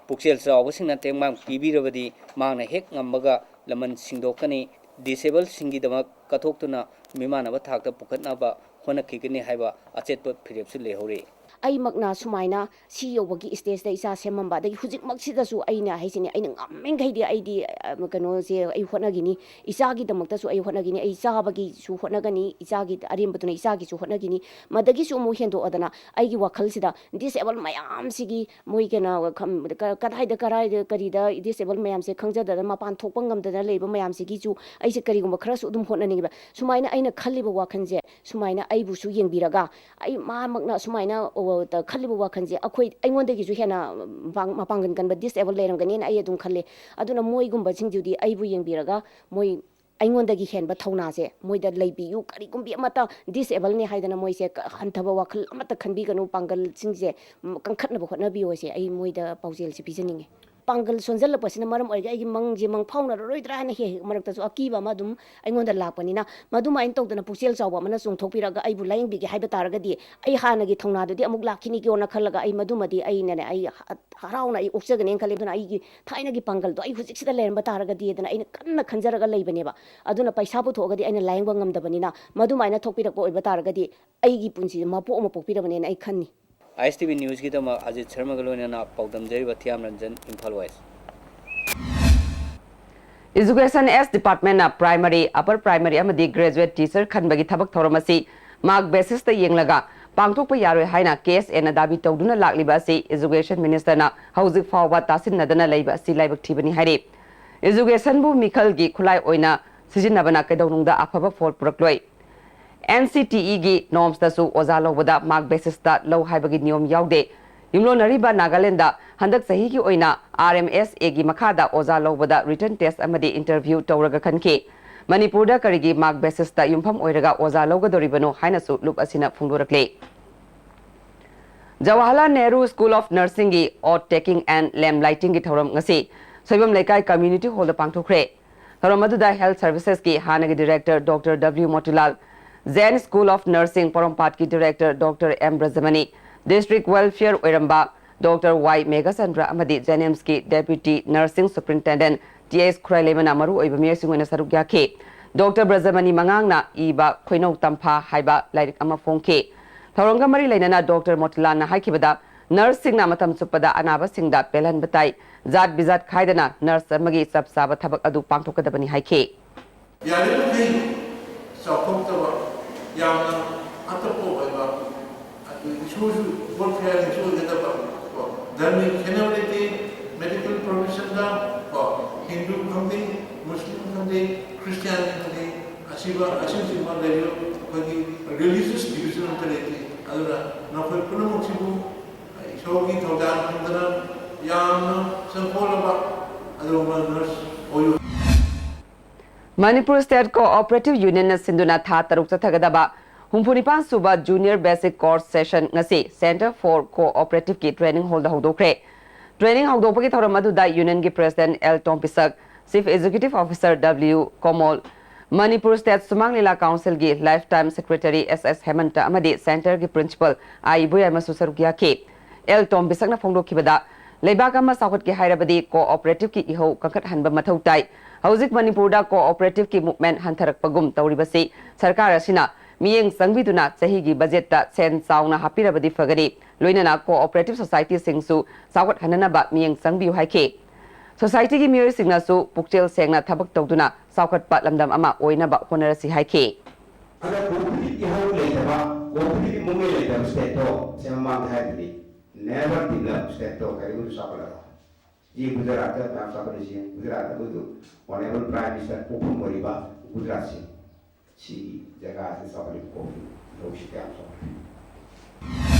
ꯄꯨꯛꯆꯦꯜ ꯆꯥꯎꯕꯁꯤꯡꯅ ꯇꯦꯡꯕꯥꯡ ꯄꯤꯕꯤꯔꯕꯗꯤ ꯃꯍꯥꯛꯅ ꯍꯦꯛ ꯉꯝꯕꯒ ꯂꯃꯟ ꯁꯤꯡꯗꯣꯛꯀꯅꯤ꯫ ꯗꯤꯁꯑꯦꯕꯜꯁꯤꯡꯒꯤꯗꯃꯛ ꯀꯠꯊꯣꯛꯇꯨꯅ ꯃꯤꯃꯥꯟꯅꯕ ꯊꯥꯛꯇ ꯄꯨꯈꯠꯅꯕ ꯍꯣꯠꯅꯈꯤꯒꯅꯤ ꯍꯥꯏꯕ ꯑꯆꯦꯠꯄ ꯐꯤꯔꯦꯞꯁꯨ ꯂꯩꯍꯧꯔꯤ꯫ ꯑꯩꯃꯛꯅ ꯁꯨꯃꯥꯏꯅ ꯁꯤ ꯌꯧꯕꯒꯤ ꯁ꯭ꯇꯦꯖꯇ ꯏꯆꯥ ꯁꯦꯝꯃꯝꯕ, ꯑꯗꯒꯤ ꯍꯧꯖꯤꯛꯃꯛꯁꯤꯗꯁꯨ ꯑꯩꯅ ꯍꯥꯏꯁꯤꯅꯤ, ꯑꯩꯅ ꯉꯝꯃꯤꯈꯩꯗꯤ ꯑꯩꯗꯤ, ꯑ, ꯀꯩꯅꯣꯁꯦ ꯑꯩ ꯍꯣꯠꯅꯈꯤꯅꯤ, ꯏꯆꯥꯒꯤꯗꯃꯛꯇꯁꯨ ꯑꯩ ꯍꯣꯠꯅꯈꯤꯅꯤ, ꯑꯩ ꯆꯥꯕꯒꯤꯁꯨ ꯍꯣꯠꯅꯒꯅꯤ, ꯏꯆꯥꯒꯤ ꯑꯔꯦꯝꯕꯗꯨꯅ ꯏꯆꯥꯒꯤꯁꯨ ꯍꯣꯠꯅꯈꯤꯅꯤ꯫ ꯃꯗꯒꯤꯁꯨ ꯑꯃꯨꯛ ꯍꯦꯟꯗꯣꯛꯑꯗꯅ ꯑꯩꯒꯤ ꯋꯥꯈꯜꯁꯤꯗ ꯗꯤꯁꯑꯦꯕꯜ ꯃꯌꯥꯝꯁꯤꯒꯤ ꯃꯣꯏ ꯀꯩꯅꯣ ꯈꯝ-, ꯀ-, ꯀꯗꯥꯏꯗ, ꯀꯔꯥꯏꯗ, ꯀꯔꯤꯗ ꯗꯤꯁꯑꯦꯕꯜ ꯃꯌꯥꯝꯁꯦ ꯈꯪꯖꯗꯅ ꯃꯄꯥꯟ ꯊꯣꯛꯄ ꯉꯝꯗꯅ ꯂꯩꯕ ꯃꯌꯥꯝꯁꯤꯒꯤꯁꯨ ꯑꯩꯁꯦ ꯀꯔꯤꯒꯨꯝꯕ ꯈꯔꯁꯨ ꯑꯗꯨꯝ ꯍꯣꯠꯅꯅꯤꯡꯉꯦꯕ꯫ ꯁꯨꯃꯥꯏꯅ ꯑꯩꯅ ꯈꯜꯂꯤꯕ ꯋꯥꯈꯜꯁꯦ ꯁꯨꯃꯥꯏꯅ ꯑꯩꯕꯨꯁꯨ ꯌꯦꯡꯕꯤꯔꯒ, ꯑꯩ ꯃꯥꯃꯛꯅ ꯁꯨꯃꯥꯏꯅ, ꯑꯣ, ꯇ-, ꯈꯜꯂꯤꯕ ꯋꯥꯈꯜꯁꯦ ꯑꯩꯈꯣꯏ, ꯑꯩꯉꯣꯟꯗꯒꯤꯁꯨ ꯍꯦꯟꯅ, ꯎꯝ, ꯄꯥꯡ-, ꯃꯄꯥꯡꯒꯜ ꯀꯟꯕ ꯗꯤꯁꯑꯦꯕꯜ ꯂꯩꯔꯝꯒꯅꯤꯅ ꯑꯩ ꯑꯗꯨꯝ ꯈꯜꯂꯦ꯫ ꯑꯗꯨꯅ ꯃꯣꯏꯒꯨꯝꯕꯁꯤꯡꯗꯨꯗꯤ ꯑꯩꯕꯨ ꯌꯦꯡꯕꯤꯔꯒ ꯃꯣꯏ ꯑꯩꯉꯣꯟꯗꯒꯤ ꯍꯦꯟꯕ ꯊꯧꯅꯥꯁꯦ ꯃꯣꯏꯗ ꯂꯩꯕꯤꯌꯨ꯫ ꯀꯔꯤꯒꯨꯝꯕꯤ ꯑꯃꯠꯇ ꯗꯤꯁꯑꯦꯕꯜꯅꯤ ꯍꯥꯏꯗꯅ ꯃꯣꯏꯁꯦ ꯀ-, ꯍꯟꯊꯕ ꯋꯥꯈꯜ ꯑꯃꯠꯇ ꯈꯟꯕꯤꯒꯅꯨ꯫ ꯄꯥꯡꯒꯜꯁꯤꯡꯁꯦ, ꯎꯝ, ꯀꯟꯈꯠꯅꯕ ꯍꯣꯠꯅꯕꯤꯌꯣꯁꯦ ꯑꯩ ꯃꯣꯏꯗ ꯄꯥꯎꯖꯦꯜꯁꯦ ꯄꯤꯖꯅꯤꯡꯉꯤ꯫ ꯄꯥꯡꯒꯜ ꯁꯣꯟꯖꯜꯂꯛꯄꯁꯤꯅ ꯃꯔꯝ ꯑꯣꯏꯔꯒ ꯑꯩꯒꯤ ꯃꯪꯁꯦ ꯃꯪꯐꯥꯎꯅꯔꯔꯣꯏꯗ꯭ꯔꯥ ꯍꯥꯏꯅ ꯍꯦꯛ ꯍꯦꯛ ꯃꯔꯛꯇꯁꯨ ꯑꯀꯤꯕ ꯑꯃ ꯑꯗꯨꯝ ꯑꯩꯉꯣꯟꯗ ꯂꯥꯛꯄꯅꯤꯅ, ꯃꯗꯨꯃꯥꯏꯅ ꯇꯧꯗꯅ ꯄꯨꯛꯆꯦꯜ ꯆꯥꯎꯕ ꯑꯃꯅ ꯆꯣꯡꯊꯣꯛꯄꯤꯔꯒ ꯑꯩꯕꯨ ꯂꯥꯌꯦꯡꯕꯤꯒꯦ ꯍꯥꯏꯕ ꯇꯥꯔꯒꯗꯤ, ꯑꯩ ꯍꯥꯟꯅꯒꯤ ꯊꯧꯅꯥꯗꯨꯗꯤ ꯑꯃꯨꯛ ꯂꯥꯛꯈꯤꯅꯤꯀꯣꯅ ꯈꯜꯂꯒ ꯑꯩ ꯃꯗꯨꯃꯗꯤ ꯑꯩꯅꯅꯦ, ꯑꯩ ꯍ-, ꯍꯔꯥꯎꯅ ꯑꯩ ꯑꯣꯛꯆꯒꯅꯦꯅ ꯈꯜꯂꯤ꯫ ꯑꯗꯨꯅ ꯑꯩꯒꯤ ꯊꯥꯏꯅꯒꯤ ꯄꯥꯡꯒꯜꯗꯣ ꯑꯩ ꯍꯧꯖꯤꯛꯁꯤꯗ ꯂꯩꯔꯝꯕ ꯇꯥꯔꯒꯗꯤ ꯑꯗꯨꯅ ꯑꯩꯅ ꯀꯟꯅ ꯈꯟꯖꯔꯒ ꯂꯩꯕꯅꯦꯕ꯫ ꯑꯗꯨꯅ ꯄꯩꯁꯥ ꯄꯨꯊꯣꯛꯑꯒꯗꯤ ꯑꯩꯅ ꯂꯥꯌꯦꯡꯕ ꯉꯝꯗꯕꯅꯤꯅ, ꯃꯗꯨꯃꯥꯏꯅ ꯊꯣꯛꯄꯤꯔꯛꯄ ꯑꯣꯏꯕ ꯇꯥꯔꯒꯗꯤ ꯑꯩꯒꯤ ꯄꯨꯟꯁꯤꯗ ꯃꯄꯣꯛ ꯑꯃ ꯄꯣꯛꯄꯤꯔꯕꯅꯦꯅ ꯑꯩ ꯈꯟꯅꯤ꯫ ꯑꯥꯏ ꯑꯦꯁ ꯇꯤ ꯚꯤ ꯅ꯭ꯌꯨꯁꯀꯤꯗꯃꯛ ꯑꯖꯤꯠ ꯁꯔꯃꯒ ꯂꯣꯏꯅꯅ ꯄꯥꯎꯗꯝꯖꯔꯤꯕ Thiyam Ranjan, Imphal west. Education S Departmentꯅ primary, upper primary ꯑꯃꯗꯤ graduate teacher ꯈꯟꯕꯒꯤ ꯊꯕꯛ ꯊꯧꯔꯝ ꯑꯁꯤ mark basisꯇ ꯌꯦꯡꯂꯒ ꯄꯥꯡꯊꯣꯛꯄ ꯌꯥꯔꯣꯏ ꯍꯥꯏꯅ K S Aꯅ ꯗꯥꯕꯤ ꯇꯧꯗꯨꯅ ꯂꯥꯛꯂꯤꯕ ꯑꯁꯤ Education Ministerꯅ ꯍꯧꯖꯤꯛ ꯐꯥꯎꯕ ꯇꯥꯁꯤꯟꯅꯗꯅ ꯂꯩꯕ ꯑꯁꯤ ꯂꯥꯏꯕꯛ ꯊꯤꯕꯅꯤ ꯍꯥꯏꯔꯤ꯫ Educationꯕꯨ ꯃꯤꯈꯜꯒꯤ ꯈꯨꯠꯂꯥꯏ ꯑꯣꯏꯅ ꯁꯤꯖꯤꯟꯅꯕꯅ ꯀꯩꯗꯧꯅꯨꯡꯗ ꯑꯐꯕ ꯐꯣꯜ ꯄꯨꯔꯛꯂꯣꯏ꯫ N C T Eꯒꯤ normsꯇꯁꯨ ꯑꯣꯖꯥ ꯂꯧꯕꯗ mark basisꯇ ꯂꯧ ꯍꯥꯏꯕꯒꯤ ꯅꯤꯌꯣꯝ ꯌꯥꯎꯗꯦ꯫ ꯌꯨꯝꯂꯣꯟꯅꯔꯤꯕ ꯅꯥꯒꯥꯂꯦꯟꯗ ꯍꯟꯗꯛ ꯆꯍꯤꯒꯤ ꯑꯣꯏꯅ R M S Aꯒꯤ ꯃꯈꯥꯗ ꯑꯣꯖꯥ ꯂꯧꯕꯗ written test ꯑꯃꯗꯤ interview ꯇꯧꯔꯒ ꯈꯟꯈꯤ꯫ ꯃꯅꯤꯄꯨꯔꯗ ꯀꯔꯤꯒꯤ mark basisꯇ ꯌꯨꯝꯐꯝ ꯑꯣꯏꯔꯒ ꯑꯣꯖꯥ ꯂꯧꯒꯗꯧꯔꯤꯕꯅꯣ ꯍꯥꯏꯅꯁꯨ ꯂꯨꯞ ꯑꯁꯤꯅ ꯐꯣꯡꯗꯣꯔꯛꯂꯤ꯫ Jawaharlal Nehru School of Nursingꯒꯤ oath taking and lamp lightingꯒꯤ ꯊꯧꯔꯝ ꯉꯁꯤ ꯁꯣꯏꯕꯝ ꯂꯩꯀꯥꯏ community hallꯗ ꯄꯥꯡꯊꯣꯛꯈ꯭ꯔꯦ꯫ ꯊꯧꯔꯝ ꯑꯗꯨꯗ Health Servicesꯀꯤ ꯍꯥꯟꯅꯒꯤ Director Doctor W Motilal, Jain School of Nursing ꯄꯣꯔꯣꯝꯄꯥꯠꯀꯤ Director Doctor M ꯕ꯭ꯔꯖꯃꯅꯤ, District Welfare ꯑꯣꯏꯔꯝꯕ Doctor Y ꯃꯦꯘꯆꯟꯗ꯭ꯔ ꯑꯃꯗꯤ JNIMSꯀꯤ Deputy Nursing Superintendent T S ꯈꯨꯔꯥꯏꯂꯩꯃꯅ ꯃꯔꯨꯑꯣꯏꯕ ꯃꯤꯑꯣꯏꯁꯤꯡ ꯑꯣꯏꯅ ꯁꯔꯨꯛ ꯌꯥꯈꯤ꯫ Doctor ꯕ꯭ꯔꯖꯃꯅꯤ ꯃꯉꯥꯡꯅ ꯏꯕ ꯈꯣꯏꯅꯧ ꯇꯝꯐꯥ ꯍꯥꯏꯕ ꯂꯥꯏꯔꯤꯛ ꯑꯃ ꯐꯣꯡꯈꯤ꯫ ꯊꯧꯔꯝꯒ ꯃꯔꯤ ꯂꯩꯅꯅ ꯗꯣꯛꯇꯔ ꯃꯣꯇꯤꯂꯥꯜꯅ ꯍꯥꯏꯈꯤꯕꯗ, ꯅꯔꯁꯁꯤꯡꯅ ꯃꯇꯝ ꯆꯨꯞꯄꯗ ꯑꯅꯥꯕꯁꯤꯡꯗ ꯄꯦꯜꯍꯟꯕ ꯇꯥꯏ, ꯖꯥꯠ ꯕꯤꯖꯥꯠ ꯈꯥꯏꯗꯅ ꯅꯔꯁ ꯑꯃꯒꯤ ꯆꯞ ꯆꯥꯕ ꯊꯕꯛ ꯑꯗꯨ ꯄꯥꯡꯊꯣꯛꯀꯗꯕꯅꯤ ꯍꯥꯏꯈꯤ꯫ ꯌꯥꯔꯤꯕꯃꯈꯩ ꯆꯥꯎꯊꯣꯛꯇꯕ, ꯌꯥꯝꯅ ꯑꯇꯞꯄ ꯑꯣꯏꯕ, ꯑꯗꯨ ꯏꯁꯣꯔꯁꯨ ꯒꯣꯗ ꯐꯤꯌꯥꯔꯤꯡꯁꯨ ꯑꯣꯏꯒꯗꯕ ꯀꯣ, ꯙꯔꯃꯒꯤ ꯈꯦꯠꯅꯕ ꯂꯩꯇꯦ꯫ ꯃꯦꯗꯤꯀꯦꯜ ꯄ꯭ꯔꯣꯐꯦꯁꯟꯗ ꯀꯣ, ꯍꯤꯟꯗꯨ ꯈꯪꯗꯦ, ꯃꯨꯁꯂꯤꯝ ꯈꯪꯗꯦ, ꯈ꯭ꯔꯤꯁꯇꯤꯌꯥꯟ ꯈꯪꯗꯦ, ꯑꯁꯤꯕ ꯑꯁꯤꯒꯨꯝꯕ ꯂꯩꯔꯤꯕ ꯑꯩꯈꯣꯏꯒꯤ ꯔꯤꯂꯤꯖꯤꯌꯁ ꯗꯤꯚꯤꯖꯟ ꯑꯝꯇ ꯂꯩꯇꯦ꯫ ꯑꯗꯨꯅ ꯅꯈꯣꯏ ꯄꯨꯝꯅꯃꯛꯁꯤꯕꯨ ꯏꯁꯣꯔꯒꯤ ꯊꯧꯖꯥꯜ ꯐꯪꯗꯅ ꯌꯥꯝꯅ ꯆꯪꯈꯣꯜꯂꯕ ꯑꯗꯨꯒꯨꯝꯕ ꯅꯔꯁ ꯑꯣꯏꯌꯨ꯫ ꯃꯅꯤꯄꯨꯔ ꯁ꯭ꯇꯦꯠ ꯀꯣꯑꯣꯄꯔꯦꯇꯤꯚ ꯌꯨꯅꯤꯌꯟꯅ ꯁꯤꯟꯗꯨꯅ ꯊꯥ ꯇꯔꯨꯛ ꯆꯠꯊꯒꯗꯕ ꯍꯨꯝꯐꯨ ꯅꯤꯄꯥꯟ sub junior basic course session ꯉꯁꯤ ꯁꯦꯟꯇꯔ ꯐꯣꯔ ꯀꯣꯑꯣꯄꯔꯦꯇꯤꯚꯀꯤ ꯇ꯭ꯔꯦꯅꯤꯡ ꯍꯣꯜꯗ ꯍꯧꯗꯣꯛꯈ꯭ꯔꯦ꯫ ꯇ꯭ꯔꯦꯅꯤꯡ ꯍꯧꯗꯣꯛꯄꯒꯤ ꯊꯧꯔꯝ ꯑꯗꯨꯗ ꯌꯨꯅꯤꯌꯟꯒꯤ president L Tompishak, chief executive officer W Komol, Manipur state Sumang Lila ꯀꯥꯎꯟꯁꯤꯜꯒꯤ life time secretary S S Hemanta ꯑꯃꯗꯤ ꯁꯦꯟꯇꯔꯒꯤ ꯄ꯭ꯔꯤꯟꯁꯤꯄꯜ ꯑꯥꯏ ꯏꯕꯣꯌꯥꯏꯃꯁꯨ ꯁꯔꯨꯛ ꯌꯥꯈꯤ꯫ ꯑꯦꯜ ꯇꯣꯝ ꯄꯤꯁꯛꯅ ꯐꯣꯡꯗꯣꯛꯈꯤꯕꯗ, ꯂꯩꯕꯥꯛ ꯑꯃ ꯆꯥꯎꯈꯠꯀꯦ ꯍꯥꯏꯔꯕꯗꯤ ꯀꯣꯑꯣꯄꯔꯦꯇꯤꯚꯀꯤ ꯏꯍꯧ ꯀꯟꯈꯠꯍꯟꯕ ꯃꯊꯧ ꯇꯥꯏ꯫ ꯍꯧꯖꯤꯛ ꯃꯅꯤꯄꯨꯔꯗ ꯀꯣꯑꯣꯄꯔꯦꯇꯤꯚꯀꯤ ꯃꯨꯚꯃꯦꯟꯠ ꯍꯟꯊꯔꯛꯄꯒꯨꯝ ꯇꯧꯔꯤꯕꯁꯤ ꯁꯔꯀꯥꯔ ꯑꯁꯤꯅ ꯃꯤꯠꯌꯦꯡ ꯆꯪꯕꯤꯗꯨꯅ ꯆꯍꯤꯒꯤ ꯕꯖꯦꯠꯇ ꯁꯦꯟ ꯆꯥꯎꯅ ꯍꯥꯞꯄꯤꯔꯕꯗꯤ ꯐꯒꯅꯤ꯫ ꯂꯣꯏꯅꯅ ꯀꯣꯑꯣꯄꯔꯦꯇꯤꯚ ꯁꯣꯁꯥꯏꯇꯤꯁꯤꯡꯁꯨ ꯆꯥꯎꯈꯠꯍꯟꯅꯅꯕ ꯃꯤꯠꯌꯦꯡ ꯆꯪꯕꯤꯌꯨ ꯍꯥꯏꯈꯤ꯫ ꯁꯣꯁꯥꯏꯇꯤꯒꯤ ꯃꯤꯑꯣꯏꯁꯤꯡꯅꯁꯨ ꯄꯨꯛꯆꯦꯜ ꯁꯦꯡꯅ ꯊꯕꯛ ꯇꯧꯗꯨꯅ ꯆꯥꯎꯈꯠꯄ ꯂꯝꯗꯝ ꯑꯃ ꯑꯣꯏꯅꯕ ꯍꯣꯠꯅꯔꯁꯤ ꯍꯥꯏꯈꯤ꯫ ꯑꯗ ꯀꯣꯑꯣꯄꯔꯦꯇꯤꯚ ꯏꯍꯧ ꯂꯩꯇꯕ, ꯀꯣꯑꯣꯄꯔꯦꯇꯤꯚ ꯃꯨꯚꯃꯦꯟꯠ ꯂꯩꯇꯕ ꯁ꯭ꯇꯦꯠꯇꯣ, ꯁꯦ ꯃꯃꯥꯡꯗ ꯍꯥꯏꯕꯗꯤ, ꯅꯦꯚꯔ ꯗꯤꯚꯦꯂꯞ ꯁ꯭ꯇꯦꯠꯇꯣ ꯀꯔꯤꯒꯨꯝꯕ ꯆꯥꯎꯈꯠꯂꯔꯣꯏ꯫ ꯁꯤ ꯒꯨꯖꯔꯥꯠꯇ ꯃꯌꯥꯝ ꯆꯥꯎꯈꯠꯂꯤꯁꯤ, ꯒꯨꯖꯔꯥꯠꯇ ꯑꯩꯈꯣꯏꯗꯨ ꯑꯣꯅꯔꯦꯕꯜ ꯄ꯭ꯔꯥꯏꯝ ꯃꯤꯅꯤꯁꯇꯔ ꯄꯣꯛꯐꯝ ꯑꯣꯏꯔꯤꯕ ꯒꯨꯖꯔꯥꯠꯁꯤ, ꯁꯤꯒꯤ ꯖꯒꯥꯁꯤ ꯆꯥꯎꯈꯠꯂꯤꯕ ꯀꯣꯐꯤ ꯂꯧꯁꯤ ꯀꯌꯥꯝ ꯆꯥꯎꯈꯠꯂꯤ꯫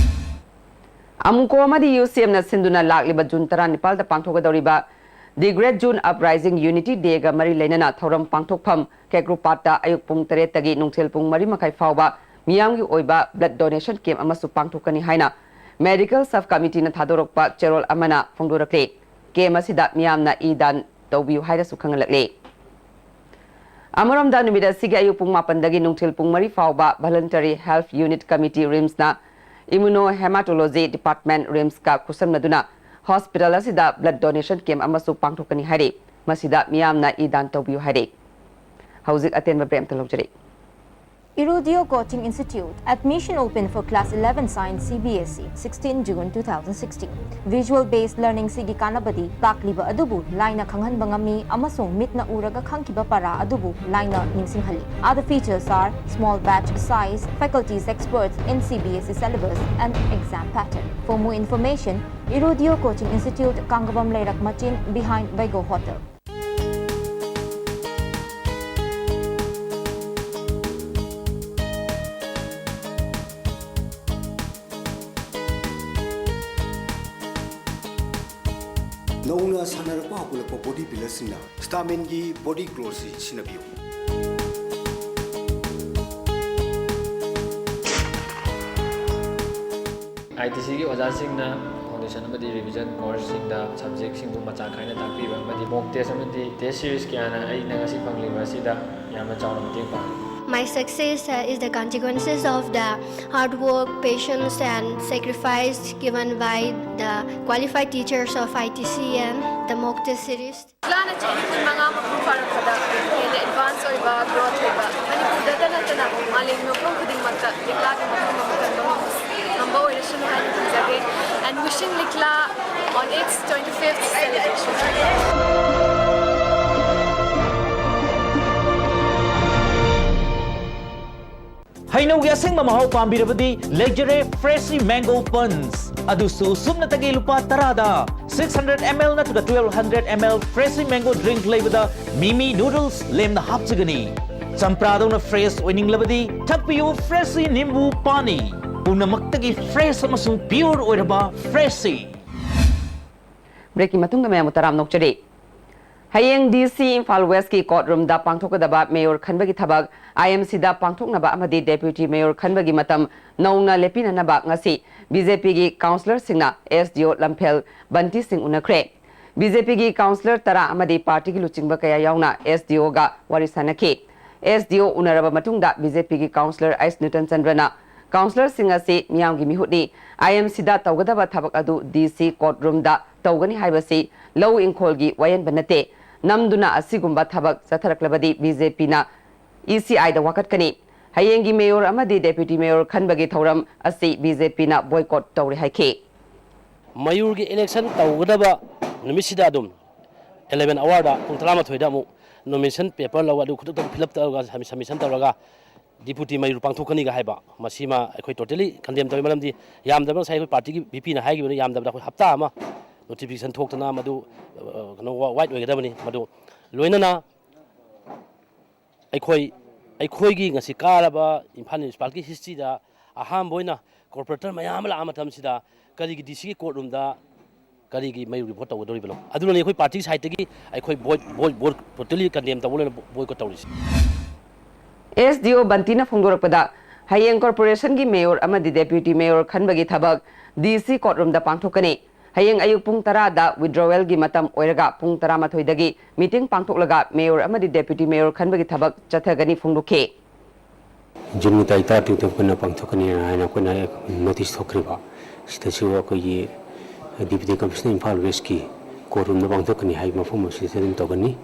ꯑꯃꯨꯀꯣ ꯑꯃꯗꯤ ꯌꯨ ꯁꯤ ꯑꯦꯝꯅ ꯁꯤꯟꯗꯨꯅ ꯂꯥꯛꯂꯤꯕ ꯖꯨꯟ ꯇꯔꯥꯅꯤꯄꯥꯜꯗ ꯄꯥꯡꯊꯣꯛꯀꯗꯧꯔꯤꯕ The Great June Uprising Unity Dayꯒ ꯃꯔꯤ ꯂꯩꯅꯅ ꯊꯧꯔꯝ ꯄꯥꯡꯊꯣꯛꯐꯝ ꯈꯦꯀ꯭ꯔꯨꯄꯥꯠꯇ ꯑꯌꯨꯛ ꯄꯨꯡ ꯇꯔꯦꯠꯇꯒꯤ ꯅꯨꯡꯊꯤꯜ ꯄꯨꯡ ꯃꯔꯤ ꯃꯈꯥꯏ ꯐꯥꯎꯕ ꯃꯤꯌꯥꯝꯒꯤ ꯑꯣꯏꯕ ꯕ꯭ꯂꯗ ꯗꯣꯅꯦꯁꯟ ꯀꯦꯝꯞ ꯑꯃꯁꯨ ꯄꯥꯡꯊꯣꯛꯀꯅꯤ ꯍꯥꯏꯅ ꯃꯦꯗꯤꯀꯦꯜ ꯁꯕ ꯀꯃꯤꯇꯤꯅ ꯊꯥꯗꯣꯔꯛꯄ ꯆꯦꯔꯣꯜ ꯑꯃꯅ ꯐꯣꯡꯗꯣꯔꯛꯂꯤ꯫ ꯀꯦꯝꯞ ꯑꯁꯤꯗ ꯃꯤꯌꯥꯝꯅ ꯏ ꯗꯥꯟ ꯇꯧꯕꯤꯌꯨ ꯍꯥꯏꯅꯁꯨ ꯈꯪꯍꯜꯂꯛꯂꯤ꯫ ꯑꯃꯔꯣꯝꯗ, ꯅꯨꯃꯤꯠ ꯑꯁꯤꯒꯤ ꯑꯌꯨꯛ ꯄꯨꯡ ꯃꯥꯄꯟꯗꯒꯤ ꯅꯨꯡꯊꯤꯜ ꯄꯨꯡ ꯃꯔꯤ ꯐꯥꯎꯕ Voluntary Health Unit Committee, ꯔꯤꯝꯁꯅ Immunohematology Department, ꯔꯤꯝꯁꯀ ꯈꯨꯠꯁꯝꯅꯗꯨꯅ ꯍꯣꯁꯄꯤꯇꯥꯜ ꯑꯁꯤꯗ ꯕ꯭ꯂꯗ ꯗꯣꯅꯦꯁꯟ ꯀꯦꯝꯞ ꯑꯃꯁꯨ ꯄꯥꯡꯊꯣꯛꯀꯅꯤ ꯍꯥꯏꯔꯤ꯫ ꯃꯁꯤꯗ ꯃꯤꯌꯥꯝꯅ ꯏ ꯗꯥꯟ ꯇꯧꯕꯤꯌꯨ ꯍꯥꯏꯔꯤ꯫ ꯍꯧꯖꯤꯛ ꯑꯇꯦꯟꯕ ꯕ꯭ꯔꯦꯛ ꯑꯃꯇ ꯂꯧꯖꯔꯤ꯫ Irudio Coaching Institute, admission open for class eleven science C B S E, sixteen June two thousand sixteen. Visual based learning ꯁꯤꯒꯤ ꯀꯥꯟꯅꯕꯗꯤ ꯇꯥꯛꯂꯤꯕ ꯑꯗꯨꯕꯨ ꯂꯥꯏꯅ ꯈꯪꯍꯟꯕ ꯉꯝꯃꯤ ꯑꯃꯁꯨꯡ ꯃꯤꯠꯅ ꯎꯔꯒ ꯈꯪꯈꯤꯕ ꯄꯔꯥ ꯑꯗꯨꯕꯨ ꯂꯥꯏꯅ ꯅꯤꯡꯁꯤꯡꯍꯜꯂꯤ꯫ Other features are small batch size, faculties experts in C B S E syllabus and exam pattern. For more information, Irudio Coaching Institute, Kangabam Leirak Machin, behind Baigo Hotel. ꯅꯧꯅ ꯁꯥꯟꯅꯔꯛꯄ ꯍꯧꯒꯠꯂꯛꯄ ꯕꯣꯗꯤ ꯕꯤꯜꯗꯔꯁꯤꯡꯅ ꯁ꯭ꯇꯥꯃꯤꯟꯒꯤ ꯕꯣꯗꯤ ꯒ꯭ꯂꯣꯁꯤ ꯁꯤꯖꯤꯟꯅꯕꯤꯌꯨ꯫ ꯑꯥꯏ T ꯁꯤꯒꯤ ꯑꯣꯖꯥꯁꯤꯡꯅ foundation ꯑꯃꯗꯤ revision ꯀꯣꯔꯁꯁꯤꯡꯗ ꯁꯕꯖꯦꯛꯁꯤꯡꯕꯨ ꯃꯆꯥꯛ ꯈꯥꯏꯅ ꯇꯥꯛꯄꯤꯕ ꯑꯃꯗꯤ ꯃꯣꯛ test ꯑꯃꯗꯤ ꯇꯦꯁ ꯁꯤꯔꯤꯁ ꯀꯌꯥꯅ ꯑꯩꯅ ꯉꯁꯤ ꯐꯪꯂꯤꯕ ꯑꯁꯤꯗ ꯌꯥꯝꯅ ꯆꯥꯎꯅ ꯃꯇꯦꯡ ꯄꯥꯡꯂꯤ꯫ My success uh, is the consequences of the hard work, patience, and sacrifice given by the qualified teachers of I T C and the mock test series. ꯂꯤꯛꯂꯥꯅ ꯆꯍꯤ ꯀꯨꯟꯃꯉꯥ ꯃꯄꯨꯡ ꯐꯥꯔꯛꯄꯗ ꯍꯦꯟꯅ ꯑꯦꯗꯚꯥꯟꯁ ꯑꯣꯏꯕ ꯒ꯭ꯔꯣꯊ ꯂꯩꯕ ꯃꯅꯤꯄꯨꯔꯗ ꯅꯠꯇꯅ ꯃꯥꯂꯦꯝꯒꯤ ꯃꯐꯝ ꯈꯨꯗꯤꯡꯃꯛꯇ ꯂꯤꯛꯂꯥꯒꯤ ꯃꯐꯝ ꯑꯃ ꯀꯟꯕ ꯉꯝꯕ ꯑꯣꯏꯔꯁꯅꯨ ꯍꯥꯏꯅ ꯈꯟꯖꯒꯦ꯫ And wishing Likla on its twenty-fifth celebration. ꯍꯩꯅꯧꯒꯤ ꯑꯁꯦꯡꯕ ꯃꯍꯥꯎ ꯄꯥꯝꯕꯤꯔꯕꯗꯤ ꯂꯩꯖꯔꯦ ꯐ꯭ꯔꯦꯁꯤ ꯃꯦꯡꯒꯣ ꯄꯟꯁ꯫ ꯑꯗꯨꯁꯨ ꯁꯨꯞꯅꯇꯒꯤ ꯂꯨꯄꯥ ꯇꯔꯥꯗ꯫ Six hundred M L ꯅꯠꯇ꯭ꯔꯒ twelve hundred M L fresh mango drink ꯂꯩꯕꯗ ꯃꯤꯃꯤ ꯅꯨꯗꯜꯁ ꯂꯦꯝꯅ ꯍꯥꯞꯆꯒꯅꯤ꯫ ꯆꯝꯄ꯭ꯔꯥꯗꯧꯅ ꯐ꯭ꯔꯦꯁ ꯑꯣꯏꯅꯤꯡꯂꯕꯗꯤ ꯊꯛꯄꯤꯌꯨ ꯐ꯭ꯔꯦꯁꯤ ꯅꯤꯝꯕꯨ ꯄꯥꯅꯤ꯫ ꯄꯨꯝꯅꯃꯛꯇꯒꯤ ꯐ꯭ꯔꯦꯁ ꯑꯃꯁꯨꯡ ꯄꯤꯌꯣꯔ ꯑꯣꯏꯔꯕ ꯐ꯭ꯔꯦꯁꯤ꯫ ꯕ꯭ꯔꯦꯛꯀꯤ ꯃꯇꯨꯡꯗ ꯃꯌꯥꯝꯕꯨ ꯇꯔꯥꯝꯅ ꯑꯣꯛꯆꯔꯤ꯫ ꯍꯌꯦꯡ ꯗꯤ ꯁꯤ ꯏꯝꯐꯥꯜ ꯋꯦꯁꯀꯤ ꯀꯣꯔꯠ ꯔꯨꯝꯗ ꯄꯥꯡꯊꯣꯛꯀꯗꯕ ꯃꯦꯌꯣꯔ ꯈꯟꯕꯒꯤ ꯊꯕꯛ ꯑꯥꯏ ꯑꯦꯝ ꯁꯤꯗ ꯄꯥꯡꯊꯣꯛꯅꯕ ꯑꯃꯗꯤ ꯗꯦꯄ꯭ꯌꯨꯇꯤ ꯃꯦꯌꯣꯔ ꯈꯟꯕꯒꯤ ꯃꯇꯝ ꯅꯧꯅ ꯂꯦꯞꯄꯤꯅꯅꯕ ꯉꯁꯤ ꯕꯤ ꯖꯦ ꯄꯤꯒꯤ ꯀꯥꯎꯟꯁꯤꯂꯔꯁꯤꯡꯅ ꯑꯦꯁ ꯗꯤ ꯑꯣ ꯂꯝꯐꯦꯜ ꯕꯟꯇꯤ ꯁꯤꯡ ꯎꯅꯈ꯭ꯔꯦ꯫ ꯕꯤ ꯖꯦ ꯄꯤꯒꯤ ꯀꯥꯎꯟꯁꯤꯂꯔ ꯇꯔꯥ ꯑꯃꯗꯤ ꯄꯥꯔꯇꯤꯒꯤ ꯂꯨꯆꯤꯡꯕ ꯀꯌꯥ ꯌꯥꯎꯅ ꯑꯦꯁ ꯗꯤ ꯑꯣꯒ ꯋꯥꯔꯤ ꯁꯥꯅꯈꯤ꯫ ꯑꯦꯁ ꯗꯤ ꯑꯣ ꯎꯅꯔꯕ ꯃꯇꯨꯡꯗ ꯕꯤ ꯖꯦ ꯄꯤꯒꯤ ꯀꯥꯎꯟꯁꯤꯂꯔ ꯑꯩꯁ ꯅ꯭ꯌꯨꯇꯟ ꯆꯟꯗ꯭ꯔꯅ ꯀꯥꯎꯟꯁꯤꯂꯔꯁꯤꯡ ꯑꯁꯤ ꯃꯤꯌꯥꯝꯒꯤ ꯃꯤꯍꯨꯠꯅꯤ, ꯑꯥꯏ ꯑꯦꯝ ꯁꯤꯗ ꯇꯧꯒꯗꯕ ꯊꯕꯛ ꯑꯗꯨ ꯗꯤ ꯁꯤ ꯀꯣꯔꯠ ꯔꯨꯝꯗ ꯇꯧꯒꯅꯤ ꯍꯥꯏꯕꯁꯤ ꯂꯧ ꯏꯪꯈꯣꯜꯒꯤ ꯋꯥꯌꯦꯟꯕ ꯅꯠꯇꯦ꯫ ꯅꯝꯗꯨꯅ ꯑꯁꯤꯒꯨꯝꯕ ꯊꯕꯛ ꯆꯠꯊꯔꯛꯂꯕꯗꯤ ꯕꯤ ꯖꯦ ꯄꯤꯅ ꯏ ꯁꯤ ꯑꯥꯏꯗ ꯋꯥꯀꯠꯀꯅꯤ꯫ ꯍꯌꯦꯡꯒꯤ ꯃꯦꯌꯣꯔ ꯑꯃꯗꯤ ꯗꯦꯄ꯭ꯌꯨꯇꯤ ꯃꯦꯌꯣꯔ ꯈꯟꯕꯒꯤ ꯊꯧꯔꯝ ꯑꯁꯤ ꯕꯤ ꯖꯦ ꯄꯤꯅ ꯕꯣꯏꯀꯣꯠ ꯇꯧꯔꯦ ꯍꯥꯏꯈꯤ꯫ ꯃꯌꯨꯔꯒꯤ ꯏꯂꯦꯛꯁꯟ ꯇꯧꯒꯗꯕ ꯅꯨꯃꯤꯠꯁꯤꯗ ꯑꯗꯨꯝ ꯑꯦꯂꯦꯚꯦꯟ ꯑꯋꯥꯔꯗ ꯄꯨꯡ ꯇꯔꯥꯃꯥꯊꯣꯏꯗ ꯑꯃꯨꯛ ꯅꯣꯃꯤꯅꯦꯁꯟ ꯄꯦꯄꯔ ꯂꯧ, ꯑꯗꯨ ꯈꯨꯗꯛꯇ ꯐꯤꯜ ꯑꯞ ꯇꯧꯔꯒ ꯁꯕꯃꯤꯁꯟ ꯇꯧꯔꯒ ꯗꯤꯄ꯭ꯌꯨꯇꯤ ꯃꯌꯨꯔ ꯄꯥꯡꯊꯣꯛꯀꯅꯤꯒ ꯍꯥꯏꯕ, ꯃꯁꯤꯃ ꯑꯩꯈꯣꯏ ꯇꯣꯇꯦꯂꯤ ꯀꯟꯗꯦꯝ ꯇꯧꯏ꯫ ꯃꯔꯝꯗꯤ ꯌꯥꯝꯗꯕ ꯉꯁꯥꯏ ꯑꯩꯈꯣꯏ ꯄꯥꯔꯇꯤꯒꯤ ꯚꯤ ꯄꯤꯅ ꯍꯥꯏꯈꯤꯕꯅꯤ, ꯌꯥꯝꯗꯕꯗ ꯑꯩꯈꯣꯏ ꯍꯞꯇꯥ ꯑꯃ ꯅꯣꯇꯤꯐꯤꯀꯦꯁꯟ ꯊꯣꯛꯇꯅ ꯃꯗꯨ, ꯑ, ꯀꯩꯅꯣ, ꯋꯥꯏꯠ ꯑꯣꯏꯒꯗꯕꯅꯤ꯫ ꯃꯗꯨ ꯂꯣꯏꯅꯅ ꯑꯩꯈꯣꯏ, ꯑꯩꯈꯣꯏꯒꯤ ꯉꯁꯤ ꯀꯥꯔꯕ ꯏꯝꯐꯥꯜ ꯃ꯭ꯌꯨꯅꯤꯁꯤꯄꯥꯂꯤꯇꯤ ꯍꯤꯁꯇ꯭ꯔꯤꯗ ꯑꯍꯥꯟꯕ ꯑꯣꯏꯅ ꯀꯣꯔꯄꯣꯔꯦꯇꯔ ꯃꯌꯥꯝ ꯑꯃ ꯂꯥꯛꯑ ꯃꯇꯝꯁꯤꯗ ꯀꯔꯤꯒꯤ ꯗꯤ ꯁꯤꯒꯤ ꯀꯣꯔꯠ ꯔꯨꯝꯗ ꯀꯔꯤꯒꯤ ꯃꯌꯨꯔꯒꯤ ꯚꯣꯠ ꯇꯧꯒꯗꯧꯔꯤꯕꯅꯣ? ꯑꯗꯨꯅꯅꯤ ꯑꯩꯈꯣꯏ ꯄꯥꯔꯇꯤ ꯁꯥꯏꯠꯇꯒꯤ ꯑꯩꯈꯣꯏ ꯕꯣꯏ-, ꯕꯣꯏ-, ꯕꯣꯠ ꯇꯣꯇꯦꯂꯤ ꯀꯟꯗꯦꯝ ꯇꯧꯕ ꯂꯣꯏꯅ ꯕꯣꯏꯀꯣꯠ ꯇꯧꯔꯤꯁꯦ꯫ ꯑꯦꯁ ꯗꯤ ꯑꯣ ꯕꯟꯇꯤꯅ ꯐꯣꯡꯗꯣꯔꯛꯄꯗ, ꯍꯌꯦꯡ ꯀꯣꯔꯄꯣꯔꯦꯁꯟꯒꯤ ꯃꯦꯌꯣꯔ ꯑꯃꯗꯤ ꯗꯦꯄ꯭ꯌꯨꯇꯤ ꯃꯦꯌꯣꯔ ꯈꯟꯕꯒꯤ ꯊꯕꯛ ꯗꯤ ꯁꯤ ꯀꯣꯔꯠ ꯔꯨꯝꯗ ꯄꯥꯡꯊꯣꯛꯀꯅꯤ꯫ ꯍꯌꯦꯡ ꯑꯌꯨꯛ ꯄꯨꯡ ꯇꯔꯥꯗ ꯋꯤꯗ꯭ꯔꯣꯋꯦꯜꯒꯤ ꯃꯇꯝ ꯑꯣꯏꯔꯒ ꯄꯨꯡ ꯇꯔꯥꯃꯥꯊꯣꯏꯗꯒꯤ ꯃꯤꯇꯤꯡ ꯄꯥꯡꯊꯣꯛꯂꯒ ꯃꯦꯌꯣꯔ ꯑꯃꯗꯤ ꯗꯦꯄ꯭ꯌꯨꯇꯤ ꯃꯦꯌꯣꯔ ꯈꯟꯕꯒꯤ ꯊꯕꯛ ꯆꯠꯊꯒꯅꯤ ꯐꯣꯡꯗꯣꯛꯈꯤ꯫ ꯖꯨꯟꯒꯤ ꯇꯥꯔꯤꯛ ꯇꯔꯥꯇꯔꯨꯛꯇ ꯑꯩꯈꯣꯏꯅ ꯄꯥꯡꯊꯣꯛꯀꯅꯤ ꯍꯥꯏꯅ ꯑꯩꯈꯣꯏꯅ ꯅꯣꯇꯤꯁ ꯊꯣꯛꯈ꯭ꯔꯤꯕ, ꯁꯤꯗꯁꯨ ꯑꯩꯈꯣꯏꯒꯤ ꯗꯤꯄ꯭ꯌꯨꯇꯤ ꯀꯃꯤꯁꯅꯔ ꯏꯝꯐꯥꯜ ꯋꯦꯁꯀꯤ ꯀꯣꯔꯠ ꯔꯨꯝꯗ ꯄꯥꯡꯊꯣꯛꯀꯅꯤ ꯍꯥꯏꯕ ꯃꯐꯝ ꯑꯁꯤꯗ ꯑꯗꯨꯝ ꯇꯧꯒꯅꯤ꯫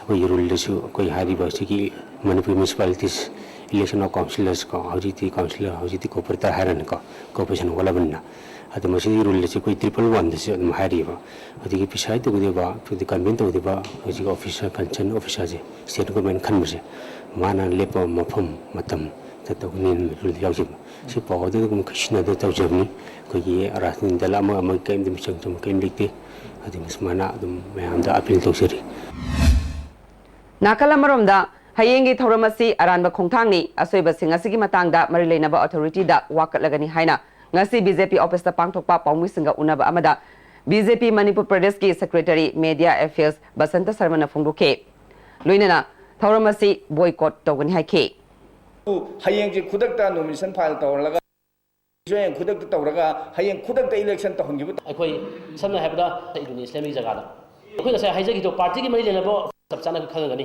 ꯑꯩꯈꯣꯏꯒꯤ ꯔꯨꯜꯗꯁꯨ ꯑꯩꯈꯣꯏ ꯍꯥꯏꯔꯤꯕ ꯁꯤꯒꯤ ꯃꯅꯤꯄꯨꯔ ꯃ꯭ꯌꯨꯅꯤꯁꯤꯄꯥꯂꯤꯇꯤꯁ ꯏꯂꯦꯛꯁꯟ ꯑꯣꯐ ꯀꯥꯎꯟꯁꯤꯂꯔꯁ ꯀꯣ, ꯍꯧꯖꯤꯛꯇꯤ ꯀꯥꯎꯟꯁꯤꯂꯔ, ꯍꯧꯖꯤꯛꯇꯤ ꯀꯣꯔꯄꯣꯔꯦꯇꯔ ꯍꯥꯏꯔꯅꯤꯀꯣ, ꯀꯣꯔꯄꯣꯔꯦꯁꯟ ꯍꯧꯒꯠꯂꯕꯅꯤꯅ꯫ ꯑꯗꯣ ꯃꯁꯤꯒꯤ ꯔꯨꯜ ꯑꯁꯤ ꯑꯩꯈꯣꯏ ꯇ꯭ꯔꯤꯄꯜ ꯋꯥꯟꯗꯁꯨ ꯑꯗꯨꯝ ꯍꯥꯏꯔꯤꯕ꯫ ꯑꯗꯒꯤ ꯄ꯭ꯔꯤꯁꯥꯏꯗ ꯇꯧꯒꯗꯧꯕ, ꯑꯗꯨꯗꯤ ꯀꯟꯚꯦꯟ ꯇꯧꯒꯗꯧꯕ ꯍꯧꯖꯤꯛ ꯑꯣꯐꯤꯁꯥꯔ, ꯀꯟꯁꯔꯟ ꯑꯣꯐꯤꯁꯥꯔꯁꯦ, ꯁ꯭ꯇꯦꯠ ꯒꯣꯔꯃꯦꯟ ꯈꯟꯕꯁꯦ, ꯃꯥꯅ ꯂꯦꯞꯄ ꯃꯐꯝ, ꯃꯇꯝꯗ ꯇꯧꯒꯅꯤ ꯍꯥꯏꯅ ꯔꯨꯜ ꯌꯥꯎꯖꯕ꯫ ꯁꯤ ꯄꯥꯎ ꯑꯗꯨ ꯑꯗꯨꯝ ꯁꯤꯖꯤꯟꯅꯗ ꯇꯧꯖꯕꯅꯤ꯫ ꯑꯩꯈꯣꯏꯒꯤ ꯔꯥꯖꯅꯤꯇꯤ ꯗꯜ ꯑꯃ ꯑꯃꯒꯤ ꯀꯔꯤꯝꯇ ꯃꯤꯆꯪ ꯆꯪꯕ ꯀꯔꯤꯝ ꯂꯩꯇꯦ꯫ ꯑꯗꯨꯅ ꯁꯨꯃꯥꯏꯅ ꯑꯗꯨꯝ ꯃꯌꯥꯝꯗ ꯑꯄꯤꯜ ꯇꯧꯖꯔꯤ꯫ ꯅꯥꯀꯜ ꯑꯃꯔꯣꯝꯗ, ꯍꯌꯦꯡꯒꯤ ꯊꯧꯔꯝ ꯑꯁꯤ ꯑꯔꯥꯟꯕ ꯈꯣꯡꯊꯥꯡꯅꯤ, ꯑꯁꯣꯏꯕꯁꯤꯡ ꯑꯁꯤꯒꯤ ꯃꯇꯥꯡꯗ ꯃꯔꯤ ꯂꯩꯅꯕ ꯑꯣꯊꯣꯔꯤꯇꯤꯗ ꯋꯥꯀꯠꯂꯒꯅꯤ ꯍꯥꯏꯅ ꯉꯁꯤ ꯕꯤ ꯖꯦ ꯄꯤ ꯑꯣꯐꯤꯁꯇ ꯄꯥꯡꯊꯣꯛꯄ ꯄꯥꯎꯃꯤꯁꯤꯡꯒ ꯎꯅꯕ ꯑꯃꯗ ꯕꯤ ꯖꯦ ꯄꯤ ꯃꯅꯤꯄꯨꯔ ꯄ꯭ꯔꯗꯦꯁꯀꯤ ꯁꯦꯀ꯭ꯔꯦꯇꯔꯤ ꯃꯦꯗꯤꯌꯥ ꯑꯦꯐꯤꯌꯔꯁ ꯕꯁꯟꯇ ꯁꯔꯃꯅ ꯐꯣꯡꯗꯣꯛꯈꯤ꯫ ꯂꯣꯏꯅꯅ ꯊꯧꯔꯝ ꯑꯁꯤ ꯕꯣꯏꯀꯣꯠ ꯇꯧꯒꯅꯤ ꯍꯥꯏꯈꯤ꯫ ꯍꯌꯦꯡꯁꯦ ꯈꯨꯗꯛꯇ ꯅꯣꯃꯤꯅꯦꯁꯟ ꯐꯥꯏꯜ ꯇꯧꯍꯜꯂꯒ, ꯍꯌꯦꯡ ꯈꯨꯗꯛꯇ ꯇꯧꯔꯒ, ꯍꯌꯦꯡ ꯈꯨꯗꯛꯇ ꯏꯂꯦꯛꯁꯟ ꯇꯧꯍꯟꯈꯤꯕ꯫ ꯑꯩꯈꯣꯏ ꯁꯝꯅ ꯍꯥꯏꯔꯕꯗ ꯏꯗꯨꯅꯤ ꯏꯁꯂꯥꯃꯤꯛ ꯖꯒꯥꯗ ꯑꯩꯈꯣꯏ ꯉꯁꯥꯏ ꯍꯥꯏꯖꯈꯤꯗꯣ, ꯄꯥꯔꯇꯤꯒꯤ ꯃꯔꯤ ꯂꯩꯅꯕ ꯆꯞ ꯆꯥꯅ ꯑꯩꯈꯣꯏ ꯈꯪꯉꯒꯅꯤ꯫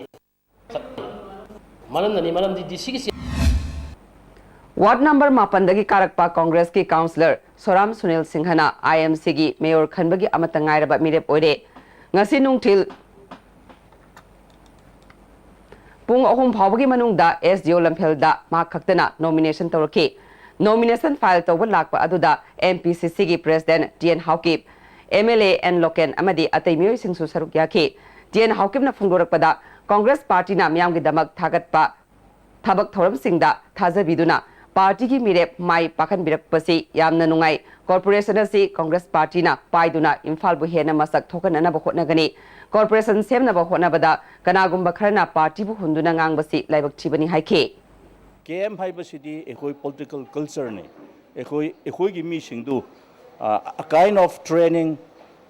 ꯃꯔꯝꯅꯅꯤ, ꯃꯔꯝꯗꯤ ꯗꯤ ꯁꯤꯒꯤ ꯁꯤ- ꯋꯥꯔꯗ ꯅꯝꯕꯔ ꯃꯥꯄꯟꯗꯒꯤ ꯀꯥꯔꯛꯄ ꯀꯣꯡꯒ꯭ꯔꯦꯁꯀꯤ ꯀꯥꯎꯟꯁꯤꯂꯔ ꯁꯣꯔꯥꯝ ꯁꯨꯅꯤꯜ ꯁꯤꯡꯍꯅ ꯑꯥꯏ ꯑꯦꯝ ꯁꯤꯒꯤ ꯃꯦꯌꯣꯔ ꯈꯟꯕꯒꯤ ꯑꯃꯠꯇ ꯉꯥꯏꯔꯕ ꯃꯤꯔꯦꯞ ꯑꯣꯏꯔꯦ꯫ ꯉꯁꯤ ꯅꯨꯡꯊꯤꯜ ꯄꯨꯡ ꯑꯍꯨꯝ ꯐꯥꯎꯕꯒꯤ ꯃꯅꯨꯡꯗ S D O ꯂꯝꯐꯦꯜꯗ ꯃꯍꯥꯛ ꯈꯛꯇꯅ nomination ꯇꯧꯔꯛꯈꯤ꯫ Nomination file ꯇꯧꯕ ꯂꯥꯛꯄ ꯑꯗꯨꯗ M P C Cꯒꯤ President T N Haokip, M L A N Loken ꯑꯃꯗꯤ ꯑꯇꯩ ꯃꯤꯑꯣꯏꯁꯤꯡꯁꯨ ꯁꯔꯨꯛ ꯌꯥꯈꯤ꯫ T N Haokipꯅ ꯐꯣꯡꯗꯣꯔꯛꯄꯗ, Congress Partyꯅ ꯃꯤꯌꯥꯝꯒꯤꯗꯃꯛ ꯊꯥꯒꯠꯄ ꯊꯕꯛ ꯊꯧꯔꯝꯁꯤꯡꯗ ꯊꯥꯖꯕꯤꯗꯨꯅ partyꯒꯤ ꯃꯤꯔꯦꯞ ꯃꯥꯏ ꯄꯥꯛꯍꯟꯕꯤꯔꯛꯄꯁꯤ ꯌꯥꯝꯅ ꯅꯨꯡꯉꯥꯏ꯫ Corporation ꯑꯁꯤ Congress Partyꯅ ꯄꯥꯏꯗꯨꯅ ꯏꯝꯐꯥꯜꯕꯨ ꯍꯦꯟꯅ ꯃꯁꯛ ꯊꯣꯛꯍꯟꯅꯅꯕ ꯍꯣꯠꯅꯒꯅꯤ꯫ Corporation ꯁꯦꯝꯅꯕ ꯍꯣꯠꯅꯕꯗ ꯀꯅꯥꯒꯨꯝꯕ ꯈꯔꯅ partyꯕꯨ ꯍꯨꯟꯗꯨꯅ ꯉꯥꯡꯕꯁꯤ ꯂꯥꯏꯕꯛ ꯊꯤꯕꯅꯤ ꯍꯥꯏꯈꯤ꯫ K M ꯍꯥꯏꯕꯁꯤꯗꯤ ꯑꯩꯈꯣꯏ political cultureꯅꯤ꯫ ꯑꯩꯈꯣꯏ, ꯑꯩꯈꯣꯏꯒꯤ ꯃꯤꯁꯤꯡꯗꯨ, ꯑ, a kind of training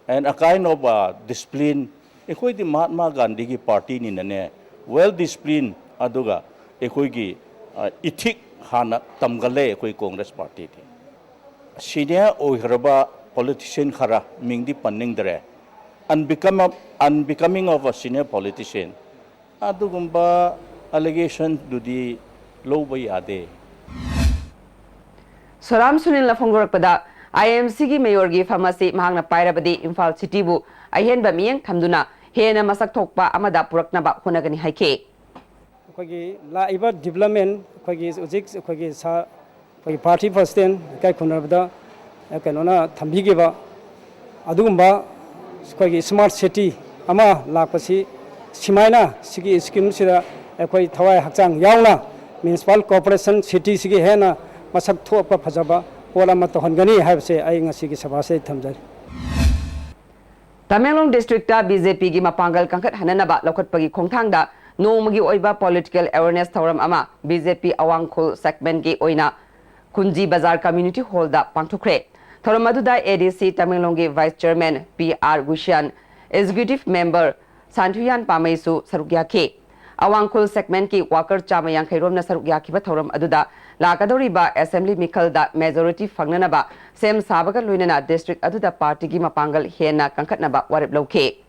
and a kind of, uh, discipline, ꯑꯩꯈꯣꯏꯗꯤ ꯃꯍꯥꯠꯃꯥ ꯒꯥꯟꯙꯤꯒꯤ partyꯅꯤꯅꯅꯦ, well discipline, ꯑꯗꯨꯒ ꯑꯩꯈꯣꯏꯒꯤ, ꯑ, ethic ꯍꯥꯟꯅ ꯇꯝꯒꯜꯂꯦ ꯑꯩꯈꯣꯏ Congress Partyꯗꯤ꯫ Senior ꯑꯣꯏꯈ꯭ꯔꯕ politician ꯈꯔ, ꯃꯤꯡꯗꯤ ꯄꯟꯅꯤꯡꯗ꯭ꯔꯦ, unbecome, unbecoming of a senior politician, ꯑꯗꯨꯒꯨꯝꯕ allegationꯗꯨꯗꯤ ꯂꯧꯕ ꯌꯥꯗꯦ꯫ ꯁꯣꯔꯥꯝ ꯁꯨꯅꯤꯜꯅ ꯐꯣꯡꯗꯣꯔꯛꯄꯗ, I M Cꯒꯤ mayorꯒꯤ ꯐꯝ ꯑꯁꯤ ꯃꯍꯥꯛꯅ ꯄꯥꯏꯔꯕꯗꯤ ꯏꯝꯐꯥꯜ cityꯕꯨ ꯑꯍꯦꯟꯕ ꯃꯤꯠꯌꯦꯡ ꯊꯝꯗꯨꯅ ꯍꯦꯟꯅ ꯃꯁꯛ ꯊꯣꯛꯄ ꯑꯃꯗ ꯄꯨꯔꯛꯅꯕ ꯍꯣꯠꯅꯒꯅꯤ ꯍꯥꯏꯈꯤ꯫ ꯑꯩꯈꯣꯏꯒꯤ ꯂꯥꯛꯏꯕ development, ꯑꯩꯈꯣꯏꯒꯤ ꯍꯧꯖꯤꯛ ꯑꯩꯈꯣꯏꯒꯤ ꯁꯥ-, ꯑꯩꯈꯣꯏꯒꯤ party president ꯏꯀꯥꯏ ꯈꯨꯝꯅꯕꯗ ꯀꯩꯅꯣꯅ ꯊꯝꯕꯤꯈꯤꯕ ꯑꯗꯨꯒꯨꯝꯕ ꯑꯩꯈꯣꯏꯒꯤ smart city ꯑꯃ ꯂꯥꯛꯄꯁꯤ, ꯁꯨꯃꯥꯏꯅ ꯁꯤꯒꯤ schemeꯁꯤꯗ ꯑꯩꯈꯣꯏ ꯊꯋꯥꯏ ꯍꯛꯆꯥꯡ ꯌꯥꯎꯅ municipal corporation cityꯁꯤꯒꯤ ꯍꯦꯟꯅ ꯃꯁꯛ ꯊꯣꯛꯄ ꯐꯖꯕ ꯄꯣꯠ ꯑꯃ ꯇꯧꯍꯟꯒꯅꯤ ꯍꯥꯏꯕꯁꯦ ꯑꯩ ꯉꯁꯤꯒꯤ ꯁꯚꯥꯁꯤꯗ ꯊꯝꯖꯔꯤ꯫ ꯇꯃꯦꯡꯂꯣꯡ districtꯇ BJPꯒꯤ ꯃꯄꯥꯡꯒꯜ ꯀꯟꯈꯠꯍꯟꯅꯅꯕ ꯂꯧꯈꯠꯄꯒꯤ ꯈꯣꯡꯊꯥꯡꯗ ꯅꯣꯡꯃꯒꯤ ꯑꯣꯏꯕ political awareness ꯊꯧꯔꯝ ꯑꯃ BJP ꯑꯋꯥꯡ ꯈꯨꯜ segmentꯀꯤ ꯑꯣꯏꯅ ꯀꯨꯟꯖꯤ ꯕꯖꯥꯔ community hallꯗ ꯄꯥꯡꯊꯣꯛꯈ꯭ꯔꯦ꯫ ꯊꯧꯔꯝ ꯑꯗꯨꯗ ADC ꯇꯃꯦꯡꯂꯣꯡꯒꯤ vice chairman P R ꯒꯨꯏꯁꯤꯌꯥꯟ, executive member ꯁꯥꯟꯊꯨꯌꯥꯟ ꯄꯥꯃꯩꯁꯨ ꯁꯔꯨꯛ ꯌꯥꯈꯤ꯫ ꯑꯋꯥꯡ ꯈꯨꯜ segmentꯀꯤ worker ꯆꯥꯝꯃ ꯌꯥꯡꯈꯩ ꯔꯣꯝꯅ ꯁꯔꯨꯛ ꯌꯥꯈꯤꯕ ꯊꯧꯔꯝ ꯑꯗꯨꯗ ꯂꯥꯛꯀꯗꯧꯔꯤꯕ assembly ꯃꯤꯈꯜꯗ majority ꯐꯪꯅꯅꯕ ꯁꯦꯝ ꯁꯥꯕꯒ ꯂꯣꯏꯅꯅ district ꯑꯗꯨꯗ partyꯒꯤ ꯃꯄꯥꯡꯒꯜ ꯍꯦꯟꯅ ꯀꯟꯈꯠꯅꯕ ꯋꯥꯔꯦꯞ ꯂꯧꯈꯤ꯫